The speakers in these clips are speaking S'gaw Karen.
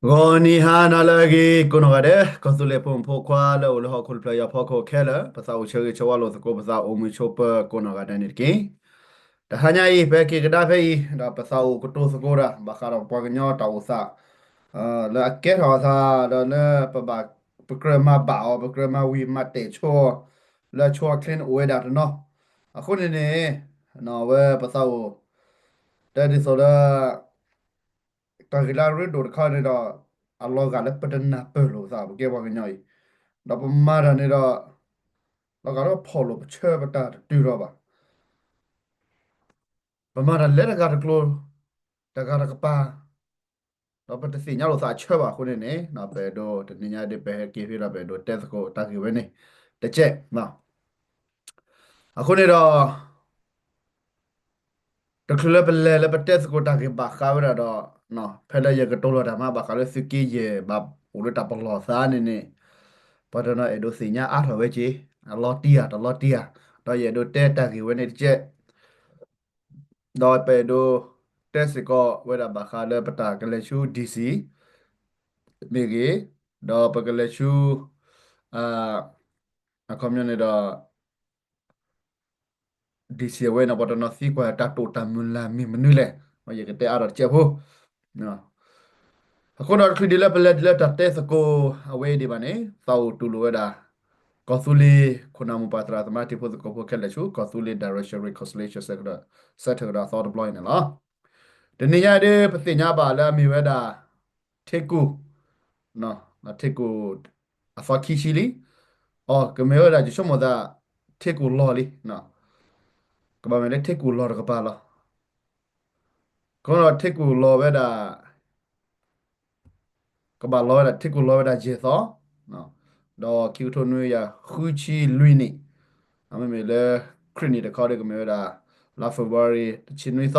ဂီၤနံၤဟါနၤလၢအဂ့ၤ ကိးနီၢ်ဂၤဒဲး ကီၢ်သူလ့ၤဖိမုၣ်ဖိခွါလၢအိၣ်လၢဟီၣ်ခိၣ်တဖျၢၣ်ယီၤဖီခိၣ်ခဲလၢာ် ပသးအိၣ်ဆၢဂ့ၤဆၢဝါလိာ်သကိး ပသးအိၣ်မုာ်ဆိးပၢၤကိးနီၢ်ဂၤဒဲးန့ၣ်တက့ၢ်. တဟါညါအံၤ ပဟဲက့ၤကဒါဖဲအံၤ ဒီးပသးအိၣ်ကတိၤသကိးတၢ် ဘၣ်ဃးဒီးပပှၤကညီတၢ်အိၣ်သး လၢအကဲထီၣ်အသး ဒီးလၢပဘၣ် ပကြၢးမၤဘၣ်အီၤ ပကြၢးမၤဝံၤမၤတဲာ်ဆိအီၤ လၢအဆိအချ့န့ၣ်အိၣ်ဝဲဒၣ်တနီၤ. အဃိန့ၣ်န့ၣ် အဝဲပသးအိၣ် တဲဒ်သိးလၢ တၢ်ဂ့ၢ်လၢအရ့ဒိၣ်တခါန့ၣ်ဒီး အလီၤဂာ်လၢပတနၢ်ပၢၢ်လိာ်သး ပကဲပှၤကညီအံၤ, ဒီးပမၤတၢ်န့ၣ်ဒီး လီၤဂာ်လၢပဖီၣ်လိာ်ပဆၢပတၢ်တတုၤထီၣ်ဘၣ်. ပမၤတၢ်လဲၤတဂၤတကျိၤ တဂၤတကပၤ ဒီးပတသ့ၣ်ညါလိာ်သးအဆၢဘၣ်အဃိန့ၣ်န့ၣ် ပအဲၣ်ဒိးတနံၤညါဒ်ပဟဲက့ၤဖဲဒီး ပအဲၣ်ဒိးတဲသကိးတၢ်ဂ့ၢ်ဝဲန့ၣ် တကဲး. အဃိန့ၣ်ဒီး တချုးလၢပလဲၤလၢပတဲသကိးတၢ်ဂ့ၢ်ဘၣ်ဃးဝဲဒၣ်ဒီး ဖဲလၢယကတိၤလီၤတၢ်မၤဘၣ်ဃးလၢသုးက့ယဲၢ်ဘၣ်အိၣ်လၢတၢ်ပလီၢ်သးန့ၣ်န့ၣ် ပှၤတနီၤအဲၣ်ဒိးသ့ၣ်ညါအါထီၣ်ဝဲက့ၤ အလီၤတံၢ်ဧါတလီၤတံၢ်ဧါ ဒီးယအဲၣ်ဒိးတဲတၢ်ဂ့ၢ်ဝဲန့ၣ်တကဲး. ဒီးပအဲၣ်ဒိးတဲစ့ၢ်ကီးဝဲဒၣ်ဘၣ်ဃးလၢပတၢ်ကလဲၤဆူ DC မ့ၢ်ဂ့ၤ, ဒီးပကလဲၤဆူ အခီပညီန့ၣ်ဒီး DC အဝဲန့ၣ် ပှၤတနီၤသံကွၢ်တၢ်တိာ်တၢ်မုၢ်လၢ်မ့ၢ်မနုၤလဲၣ်, ယကတဲအါထီၣ်တကဲးဖိ အဃိဒီးတချုးဒ်လၢပလဲၤဒ်လၢတၢ်တဲသကိးအဝဲအံၤဒံးဘၣ်န့ၣ် သးအိၣ်တူၢ်လိာ်ဝဲဒၣ် ကီၢ်သူလ့ၤခိၣ်နၢ်မိၢ်ပၢ်သရၣ်သမါတံၤဖိသကိးဖိခဲလၢာ်ဆူ ကီၢ်သူလ့ၤ Direction Reconciliation Center ဆၢထၢၣ်ကဒီးအသီတဘျီအံၤန့ၣ်လီၤ. တနံၤညါဒ်ပသ့ၣ်ညါဘၣ်လၢအမ့ၢ်ဝဲဒၣ် ထ့ကူၣ် ထ့ကူၣ် အသီခံဆံလံ. အီၤ ကမ့ၢ်ဝဲဒၣ်ယဆိကမိၣ်သး ထ့ကူၣ်လီၤလံ. ကဘၣ်မ့ၢ်လၢထ့ကူၣ်လီၤတကပၤလီၤ. ခီဒီးထ့ကူၣ်လီၤဝဲဒၣ် ကဘၣ်လီၤဝဲဒၣ် ထ့ကူၣ်လီၤဝဲဒၣ်ယဲၢ်သီ, ဒီးခံကထိနွံကယၤဃုဆံလွံၢ်နံၣ်, မ့မ့ၢ်လၢခရံာ်နံၣ်တခီဒီးကမ့ၢ်ဝဲဒၣ် လါ February တဆံနွံသီ,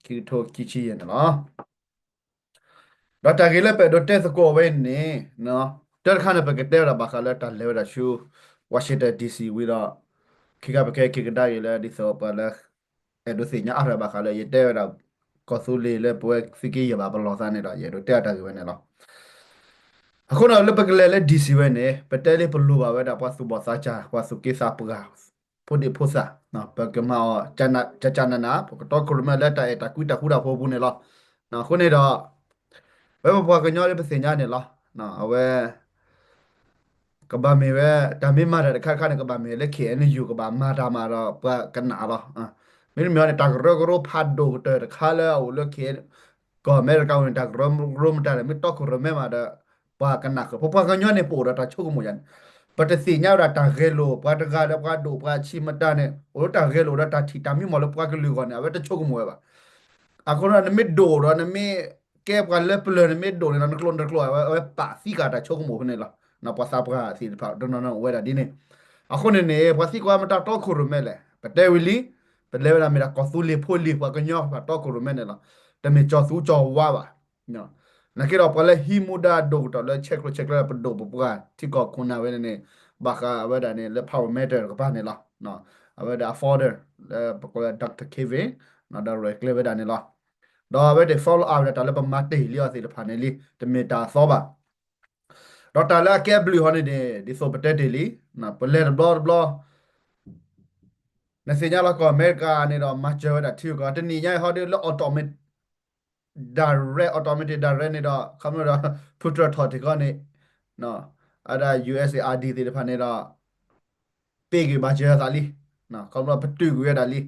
ခံကထိခံဆံယဲၢ်န့ၣ်လီၤ. ဒီးတၢ်ဂ့ၢ်လၢပအဲၣ်ဒိးတဲသကိးအဝဲန့ၣ် တၢ်တခါန့ၣ် ပကတဲဝဲဒၣ်ဘၣ်ဃးလၢတၢ်လဲၤဝဲဒၣ်ဆူ Washington DC ဝံၤဒီး ခံခါပကဟဲက့ၤကဒါက့ၤလၢဒ်သိးပှၤလၢ အဲၣ်ဒိးသ့ၣ်ညါအါထီၣ်ဘၣ်ဃးလၢယတဲဝဲဒၣ် ကီၢ်သူလ့ၤလၢပဝဲသုးက့ယဲၢ်ဘၣ်ပလီၢ်သးန့ၣ်ဒီး ယအဲၣ်ဒိးတဲအတၢ်ဂ့ၢ်ဝဲန့ၣ်လီၤ. အဃိန့ၣ်လၢပကလဲၤလၢ DC ဝဲန့ၣ် ပတဲလၢပလိၣ်ဘၣ်ဝဲဒၣ်ပှၤသူၣ်ဘီၣ်သးစၢ် ပှၤသူၣ်က့သးပှၢ် ဖိဒံဖိသၣ်, ပကမၤအီၤ ကကနးနး ပကတီခိၣ်ရိၣ်မဲလၢတၢ်အဲၣ်တၢ်ကွံတၢ်ဃူတၢ်ဖိးအပူၤန့ၣ်လီၤ. အဃိန့ၣ်ဒီး ဝဲပပှၤကညီလၢပသ့ၣ်ညါန့ၣ်လီၤ. အဝဲ ကဘၣ်မ့ၢ်ဝဲ တၢ်မ့ၢ်မၤတၢ်တခါတခါန့ၣ် ကဘၣ်မ့ၢ်လၢ KNU ကဘၣ်မၤတၢ်မၤဒီးပှၤကနးလီၤ. မ့တမ့ၢ်န့ၣ် တၢ်ကရၢကရိဖးဒိၣ်ကတၢၢ်တခါလၢအအိၣ်လၢ ကီၢ်အမဲရကၤန့ၣ် တၢ်ကရၢကရိမတၤန့ၣ် မ့ၢ်တီခိၣ်ရိၣ်မဲမးဒီး ပှၤကနးဃုာ် ပပှၤကညီန့ၣ် ပအိၣ်ဒီးတၢ်ဆိကမိၣ်ယါန့ၣ် ပတသ့ၣ်ညါဝဲဒၣ်တၢ်ဂဲၤလိာ် ပှၤတဂၤလၢပှၤဒိၣ်ပှၤဆံးမတၤန့ၣ် အိၣ်လၢတၢ်ဂဲၤလိာ်ဒီးတၢ်ထံၣ်တၢ်မံမီၢ်လၢပှၤကလုာ်အဂီၢ်န့ၣ် အဝဲတဆိကမိၣ်ဝဲဘၣ်. အဃိဒီးနမ့ၢ်ဒိၣ်ဒီးနမ့ၢ်ကဲပှၤလၢပျၢၤ နမ့ၢ်ဒိၣ်န့ၣ်ဒီး နကျိာ်နကျိာ် အဝဲပာ်သံဃာ်တၢ်ဆိကမိၣ်ဖဲန့ၣ်လီၤ. ပှၤသးပှၢ်သ့ၣ်တဖၣ်တနီၤနီၤအိၣ်ဝဲဒၣ်ဒ်န့ၣ်. အဃိန့ၣ်န့ၣ် ပှၤသံကွၢ်မတၤတီခိၣ်ရိၣ်မဲလဲၣ် ပတဲဝံၤလံ ပလဲၤဝဲဒၣ်မ့ၢ်ဒၣ်ကီၢ်သူလ့ၤဖိလံၤပှၤကညီဘၣ်တီခိၣ်ရိၣ်မဲန့ၣ်လီၤ. တမ့ၢ်ကၠီၤသူကၠီၤဝါဘၣ်. နာ်က့ဒီးပှၤလၢဟံးမူဒါဒိၣ်ကတၢၢ်လၢဆဲးကျိးဆဲးကျၢပဒိၣ်ပပှၢ်ထံကီၢ်ခိၣ်နၢ်ဝဲန့ၣ်န့ၣ် ဘၣ်ဃးဝဲဒၣ်န့ၣ်လၢ power matter တကပၤန့ၣ်လီၤ. အဝဲဒၣ်အ founder လၢပကိးလၢ Doctor Kevin ဒီးရဲၣ်ကျဲၤဝဲဒၣ်န့ၣ်လီၤ. ဒီးအဝဲသ့ၣ် follow up ဝဲဒၣ်တၢ်လၢပမၤတ့ၢ်လံအီၤသ့ၣ်တဖၣ်န့ၣ်လံ တမ့ၢ်တၢ်အသီဘၣ်. ဒီးတၢ်လၢအကဲဘျုးဟီန့ၣ်န့ၣ် ဒ်သိးပတဲတ့ၢ်လံ ပလဲၤတဘျီတဘျီ နသ့ၣ်ညါလီၤကီၢ်အမဲရကၤန့ၣ်ဒီး မၤစၢၤဝဲဒၣ်ထံဂုၤကီၢ်ဂၤ တနံၤညါအံၤဟီဒီးလၢ automatic direct automatic direct န့ၣ်ဒီး ခီဖျိဒီး ဖုတြၢၤထီၣ်ထံကီၢ်န့ၣ် အဝဲဒၣ် USAID သ့ၣ်တဖၣ်န့ၣ်ဒီး ပ့ၢ်က့ၤဘၣ်စၢၤအသးလံ. ခီဖျိပတုာ်ကွံာ်ဝဲဒၣ်လံ.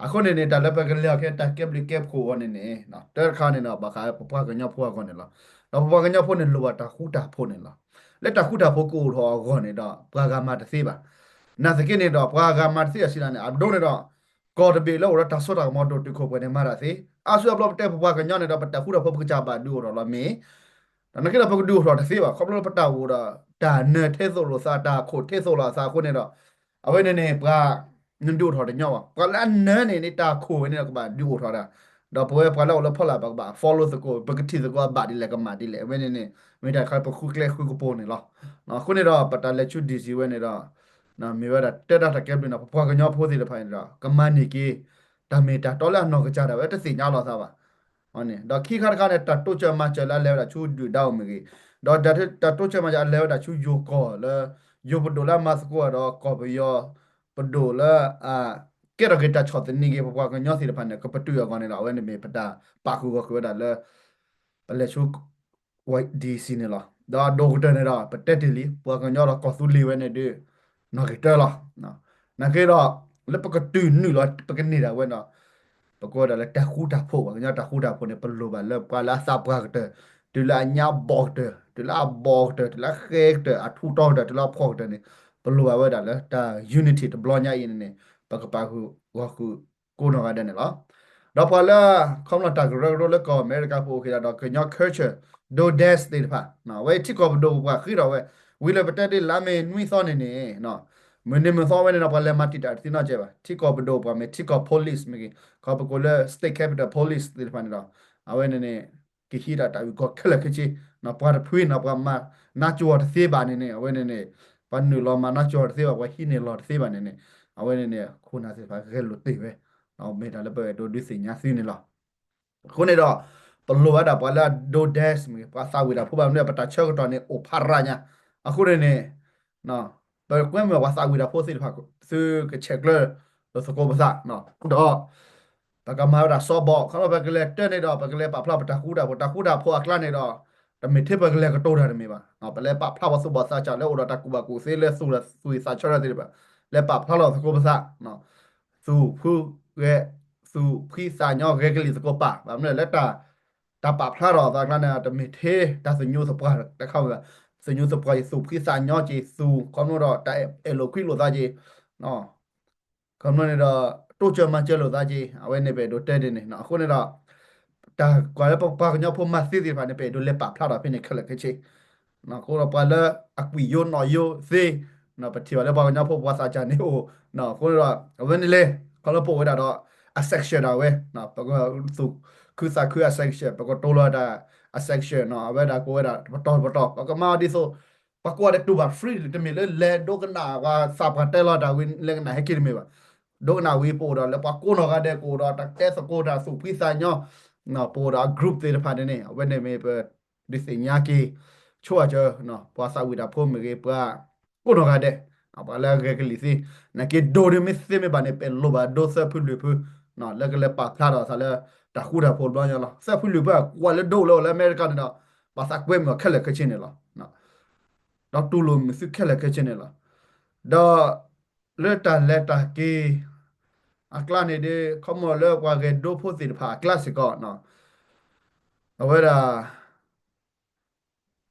အဃိန့ၣ်န့ၣ် တၢ်လၢပကလဲၤအီၤခဲတၢ်ကဲဘျုးကဲဖှိၣ်အဂီၢ်န့ၣ်န့ၣ် တၢ်တခါန့ၣ်ဒီး ဘၣ်ဃးပပှၤကညီဖိအဂီၢ်န့ၣ်လီၤ. ဒီးပပှၤကညီဖိန့ၣ်လိၣ်ဘၣ်တၢ်ဃူတၢ်ဖိးန့ၣ်လီၤ. လၢတၢ်ဃူတၢ်ဖိးကအိၣ်ထီၣ်အဂီၢ်န့ၣ်ဒီး ပှၤဂၤမၤတသ့ဘၣ်. နာ်သက့န့ၣ်ဒီး ပှၤဂၤမၤတသ့အဆံးလၢန့ၣ် အဒိန့ၣ်ဒီး ကီၢ်တဘ့ၣ်လၢအိၣ်ဒီးတၢ်စိတၢ်ကမီၤဒိၣ်တုာ်ခိၣ်ပှဲၤန့ၣ်မၤတၢ်သ့. အါစုအါဘျီပတဲပပှၤကညီန့ၣ်ဒီး ပတၢ်ဃူတၢ်ဖိးပကစၢ်ဘၣ်ဒုးအိၣ်ထီၣ်လီၤမ့ၢ် ဒီးနာ်က့ဒီးပကဒုးအိၣ်ထီၣ်တသ့ဘၣ် ခီဖျိလၢပတၢ်အိၣ်ဒီး တၢ်နၢၤထဲသိးလိာ်သး တၢ်ခိၣ်ထဲသိးလိာ်သးအဃိန့ၣ်ဒီး အဝဲန့ၣ်န့ၣ် ပှၤ နဒုးအိၣ်ထီၣ်တညီဘၣ်. ပှၤလၢအနၢၤန့ၣ်န့ၣ် တၢ်ခိၣ်ဝဲန့ၣ်ဒီးကဘၣ်ဒုးအိၣ်ထီၣ်ဒၣ်. ဒီးပဝဲပှၤလၢအိၣ်လၢဖီလာ်ပကဘၣ် follow သကိး ပကထံၣ်သကိးအဘၣ်ဒ်လဲၣ်ကမၣ်ဒ်လဲၣ် အဝဲန့ၣ်န့ၣ် မ့ၢ်တၢ်တခါလၢပဃုကျဲဃုကပူၤန့ၣ်လီၤ. အဃိန့ၣ်ဒီး ပတၢ်လဲၤဆူ DC ဝဲန့ၣ်ဒီး မ့ၢ်ဝဲဒၣ်တဲဒၣ်တၢ်ကဲဘျုးန့ၣ် ပပှၤကညီဖိသ့ၣ်တဖၣ်န့ၣ်ဒီး ကမၤန့ၢ်က့ၤ တၢ်မ့ၢ်တၢ်တီလၢအနီၢ်ကစၢ်ဒၣ်ဝဲတသ့ၣ်ညါလီၤသးဘၣ်. ဒီးခံခါတခါန့ၣ် တၢ်တိစၢၤမၤစၢၤလၢအလဲၤဝဲဒၣ်ဆူဒုၣ်ဒါအိၣ်မ့ၢ်ဂ့ၤ, ဒီးတၢ်တိစၢၤမၤစၢၤအလဲၤဝဲဒၣ်ဆူယိၤကီၢ်လၢ ယိၤပဒိၣ်လၢအမၤသကိးဒီးကီၢ်ပယီၤပဒိၣ်လၢ ကဲထီၣ်က့ၤတၢ်ဆီၣ်သနံးက့ၤ ပပှၤကညီသ့ၣ်တဖၣ်န့ၣ် ကပတုာ်အဂီၢ်န့ၣ်ဒီး အဝဲန့ၣ်မ့ၢ်ပတၢ်ပာ်ဃုာ်ဂီၢ်ဃုာ်ဝဲဒၣ်လၢ ပလဲၤဆူ Washington D C န့ၣ်လီၤ. ဒီးအဒိၣ်ကတၢၢ်န့ၣ်ဒီး ပတဲတ့ၢ်လံ ပှၤကညီဒီးကီၢ်သူလ့ၤဝဲန့ၣ်ဒီး နီၣ်ဂံၢ်တၢလီၤ. နာ်က့ဒီး လၢပကတုၤနုာ်လီၤ ပကန့ၢ်ဒၣ်ဝဲဒီး ပကိးဝဲဒၣ်လၢတၢ်ဃူတၢ်ဖိး ပှၤကညီတၢ်ဃူတၢ်ဖိးန့ၣ် ပလိၣ်ဘၣ်လၢပှၤလၢအသးပှၢ်ကတၢၢ်, တုၤလၢအညါဘီၣ်ကတၢၢ်, တုၤလၢအဘီၣ်ကတၢၢ်, တုၤလၢအဃဲကတၢၢ်, အထူးတီကတၢၢ်, တုၤလၢအဖှီၣ်ကတၢၢ်န့ၣ် ပလိၣ်ဘၣ်ဝဲဒၣ်လၢတၢ် unity တဘျီညါအံၤန့ၣ်န့ၣ် ပကပာ်ဃုာ်ဂီၢ်ဃုာ်ကိးနီၢ်ဂၤဒဲးန့ၣ်လီၤ. ဒီးပှၤလၢ ခီဖျိတၢ်ကရၢကရိလၢကီၢ်အမဲရကၤဖိအိၣ်က့ၤဒီး ကညီ culture ဒိဒဲးသ့ၣ်တဖၣ် အဝဲထံကီၢ်ပဒိၣ်ပပှၢ်ဃ့ထီၣ်ဝဲ ဝံၤလၢပတဲဒ်လါမ့ၤနွံသီန့ၣ်န့ၣ် မုၢ်နံၤမုၢ်သီဝဲန့ၣ်ဒီး ပှၤလဲၤမၤတံာ်တာ်တသ့နီတစဲးဘၣ်. ထံကီၢ်ပဒိၣ်ပှၤမ့ၢ်ထံကီၢ် police မ့ၢ်ဂ့ၤ, ခီပကိးလၢ state capital police သ့ၣ်တဖၣ်န့ၣ်ဒီး အဝဲန့ၣ်န့ၣ် ကဟံးဒၣ်တၢ်အုၣ်ကီၤခဲလၢာ်ခဲဆ့, ပှၤတဖုန့ၣ် ပှၤမၤနါကၠိၤအီၤတသ့ဘၣ်န့ၣ်န့ၣ် အဝဲန့ၣ်န့ၣ် ပှၤနုာ်လီၤမၤနါကၠိၤအီၤတသ့ဘၣ်, ပှၤဟံးန့ၢ်လီၤတသ့ဘၣ်န့ၣ်န့ၣ် အဝဲန့ၣ်န့ၣ် ခိၣ်နၢ်သ့ၣ်တဖၣ်ဂဲၤလိာ်တ့ၢ်ဝဲ, မ့ၢ်တၢ်လၢပအဲၣ်ဒိးဒုးသ့ၣ်ညါသုန့ၣ်လီၤ. အဃိန့ၣ်ဒီး ပလိၣ်ဝဲဒၣ်ပှၤလၢအဒိဒဲးမ့ၢ်ဂ့ၤ ပှၤသးဝံၣ်တၢ်ဖိဘၣ်မနုၤ ပတၢ်ဆၢကတီၢ်န့ၣ်အိၣ်ဖးရၤညါ, အဃိန့ၣ်န့ၣ် ပကွဲမုာ်ပှၤသးဝံၣ်တၢ်ဖိသ့ၣ်တဖၣ် သုကဆဲးကျၢလိာ်သကိးပသး, ဒီး ပကမၤဝဲဒၣ်စီၤဘီၣ် ခီဖျိပကလဲၤတၢၢ်န့ၣ်ဒီး ပကလဲၤပာ်ဖျါပတၢ်ဃူတၢ်ဖိး, တၢ်ဃူတၢ်ဖိးအကျါန့ၣ်ဒီး တမ့ၢ်ထဲပကလဲၤကတိၤတၢ်တမ့ၢ်ဘၣ်, ပလဲၤပာ်ဖျါပှၤသူၣ်ဘီၣ်သးစၢ်လၢအိၣ်ဒီးတၢ်ကူၣ်ဘၣ်ကူၣ်သ့လၢသူၣ်ဝံၣ်သးဆၢထၢၣ်သ့ၣ်တဖၣ်, လဲၤပာ်ဖျါလီၤသကိးပသး သူၣ်ဖှံဂဲၤ, သူၣ်ဖှံသးညီဂဲၤကလံၣ်သကိးပာ်, ဘၣ်မနုၤလၢတၢ်, တၢ်ပာ်ဖျါထီၣ်အသးအကျါန့ၣ် တမ့ၢ်ထဲတၢ်သညူသပှၢ်တခါဝဲဘၣ်, သညူသပှၢ်က့ၤ သူၣ်ဖှံသးညီက့ၤ သူၣ်ခီဖျိဒီးတၢ်အဲၣ်လိာ်ကွံလိာ်သးက့ၤ, ခီဖျိန့ၣ်ဒီး တိစၢၤမၤစၢၤလိာ်သးက့ၤ အဝဲန့ၣ်ပအဲၣ်ဒိးတဲဒ်န့ၣ်, အဃိန့ၣ်ဒီး တၢ်ကွၢ်လၢပပှၤကညီဖိမၤသ့သ့ၣ်တဖၣ်န့ၣ် ပအဲၣ်ဒိးလဲၤပာ်ဖျါထီၣ်ဖဲန့ၣ်ခဲလၢာ်ခဲဆ့ အဃိဒီးပှၤလၢအကွံာ်ယိနီၣ်ယိသ့, ပထံၣ်ဘၣ်လၢပှၤကညီဖိပှၤသးစၢ်န့ၣ်အိၣ်, အဃိန့ၣ်ဒီး အဝဲန့ၣ်လဲၣ် ခီဖျိပအိၣ်ဝဲဒၣ်ဒီး အ section ဒၣ်ဝဲ, ပကသူၣ်ခုသးခုအ section ပကတိၤလီၤတၢ်အ section အဝဲဒၣ်ကိးဝဲဒၣ်ပတီၢ်ပတီၢ် ပကမၤအီၤဒ်သိး ပှၤကိးဂၤဒဲးတူၢ်ဘၣ် free တမ့ၢ်လၢလဲၤဒိကနၣ်ပှၤသးပှၢ်တဲလီၤတၢ်ဝံၤ လဲၤကနၣ်ဟဲက့ၤတမ့ၢ်ဘၣ်. ဒိကနၣ်ဝံၤပအိၣ်ဒီးလၢပှၤကိးနီၢ်ဂၤဒဲးကအိၣ်ဒီးတၢ်တဲသကိးတၢ်သူၣ်ဖှံသးညီ, ပအိၣ်ဒီးအ group သ့ၣ်တဖၣ်န့ၣ်န့ၣ် အဝဲန့ၣ်မ့ၢ်ပဒုးသ့ၣ်ညါက့ၤ ဆိအစၢၤ ပှၤသးဝံၣ်တၢ်ဖိမ့ၢ်ဂ့ၤ ပှၤကိးနီၢ်ဂၤဒဲး, ပှၤလၢအဂဲၤကလံၣ်သ့, နာ်က့ဒိၣ်ဒ်မ့ၢ်သ့မ့ၢ်ဘၣ်န့ၣ် ပလိၣ်ဘၣ်ဒိသၢဖုလွံၢ်ဖု လၢကလဲၤပာ်ဖျါထီၣ်အသးလၢ တၢ်ဃူတၢ်ဖိးတဘျီညါလီၤ. သၢဖုလွံၢ်ဖုအကွၢ်လၢဒိလၢအိၣ်လၢအမဲရကၤန့ၣ်ဒီး ပှၤသးကွဲမုာ်အီၤခဲလၢာ်ခဲဆ့န့ၣ်လီၤ. ဒီးတူၢ်လိာ်မုာ်သုခဲလၢာ်ခဲဆ့န့ၣ်လီၤ. ဒီးလၢတၢ်လဲၤတၢ်က့ၤအကျါန့ၣ်ဒီး ခီမီလၢပှၤဂဲၤဒိဖိသ့ၣ်တဖၣ်အကျါစ့ၢ်ကီး အဝဲဒၣ်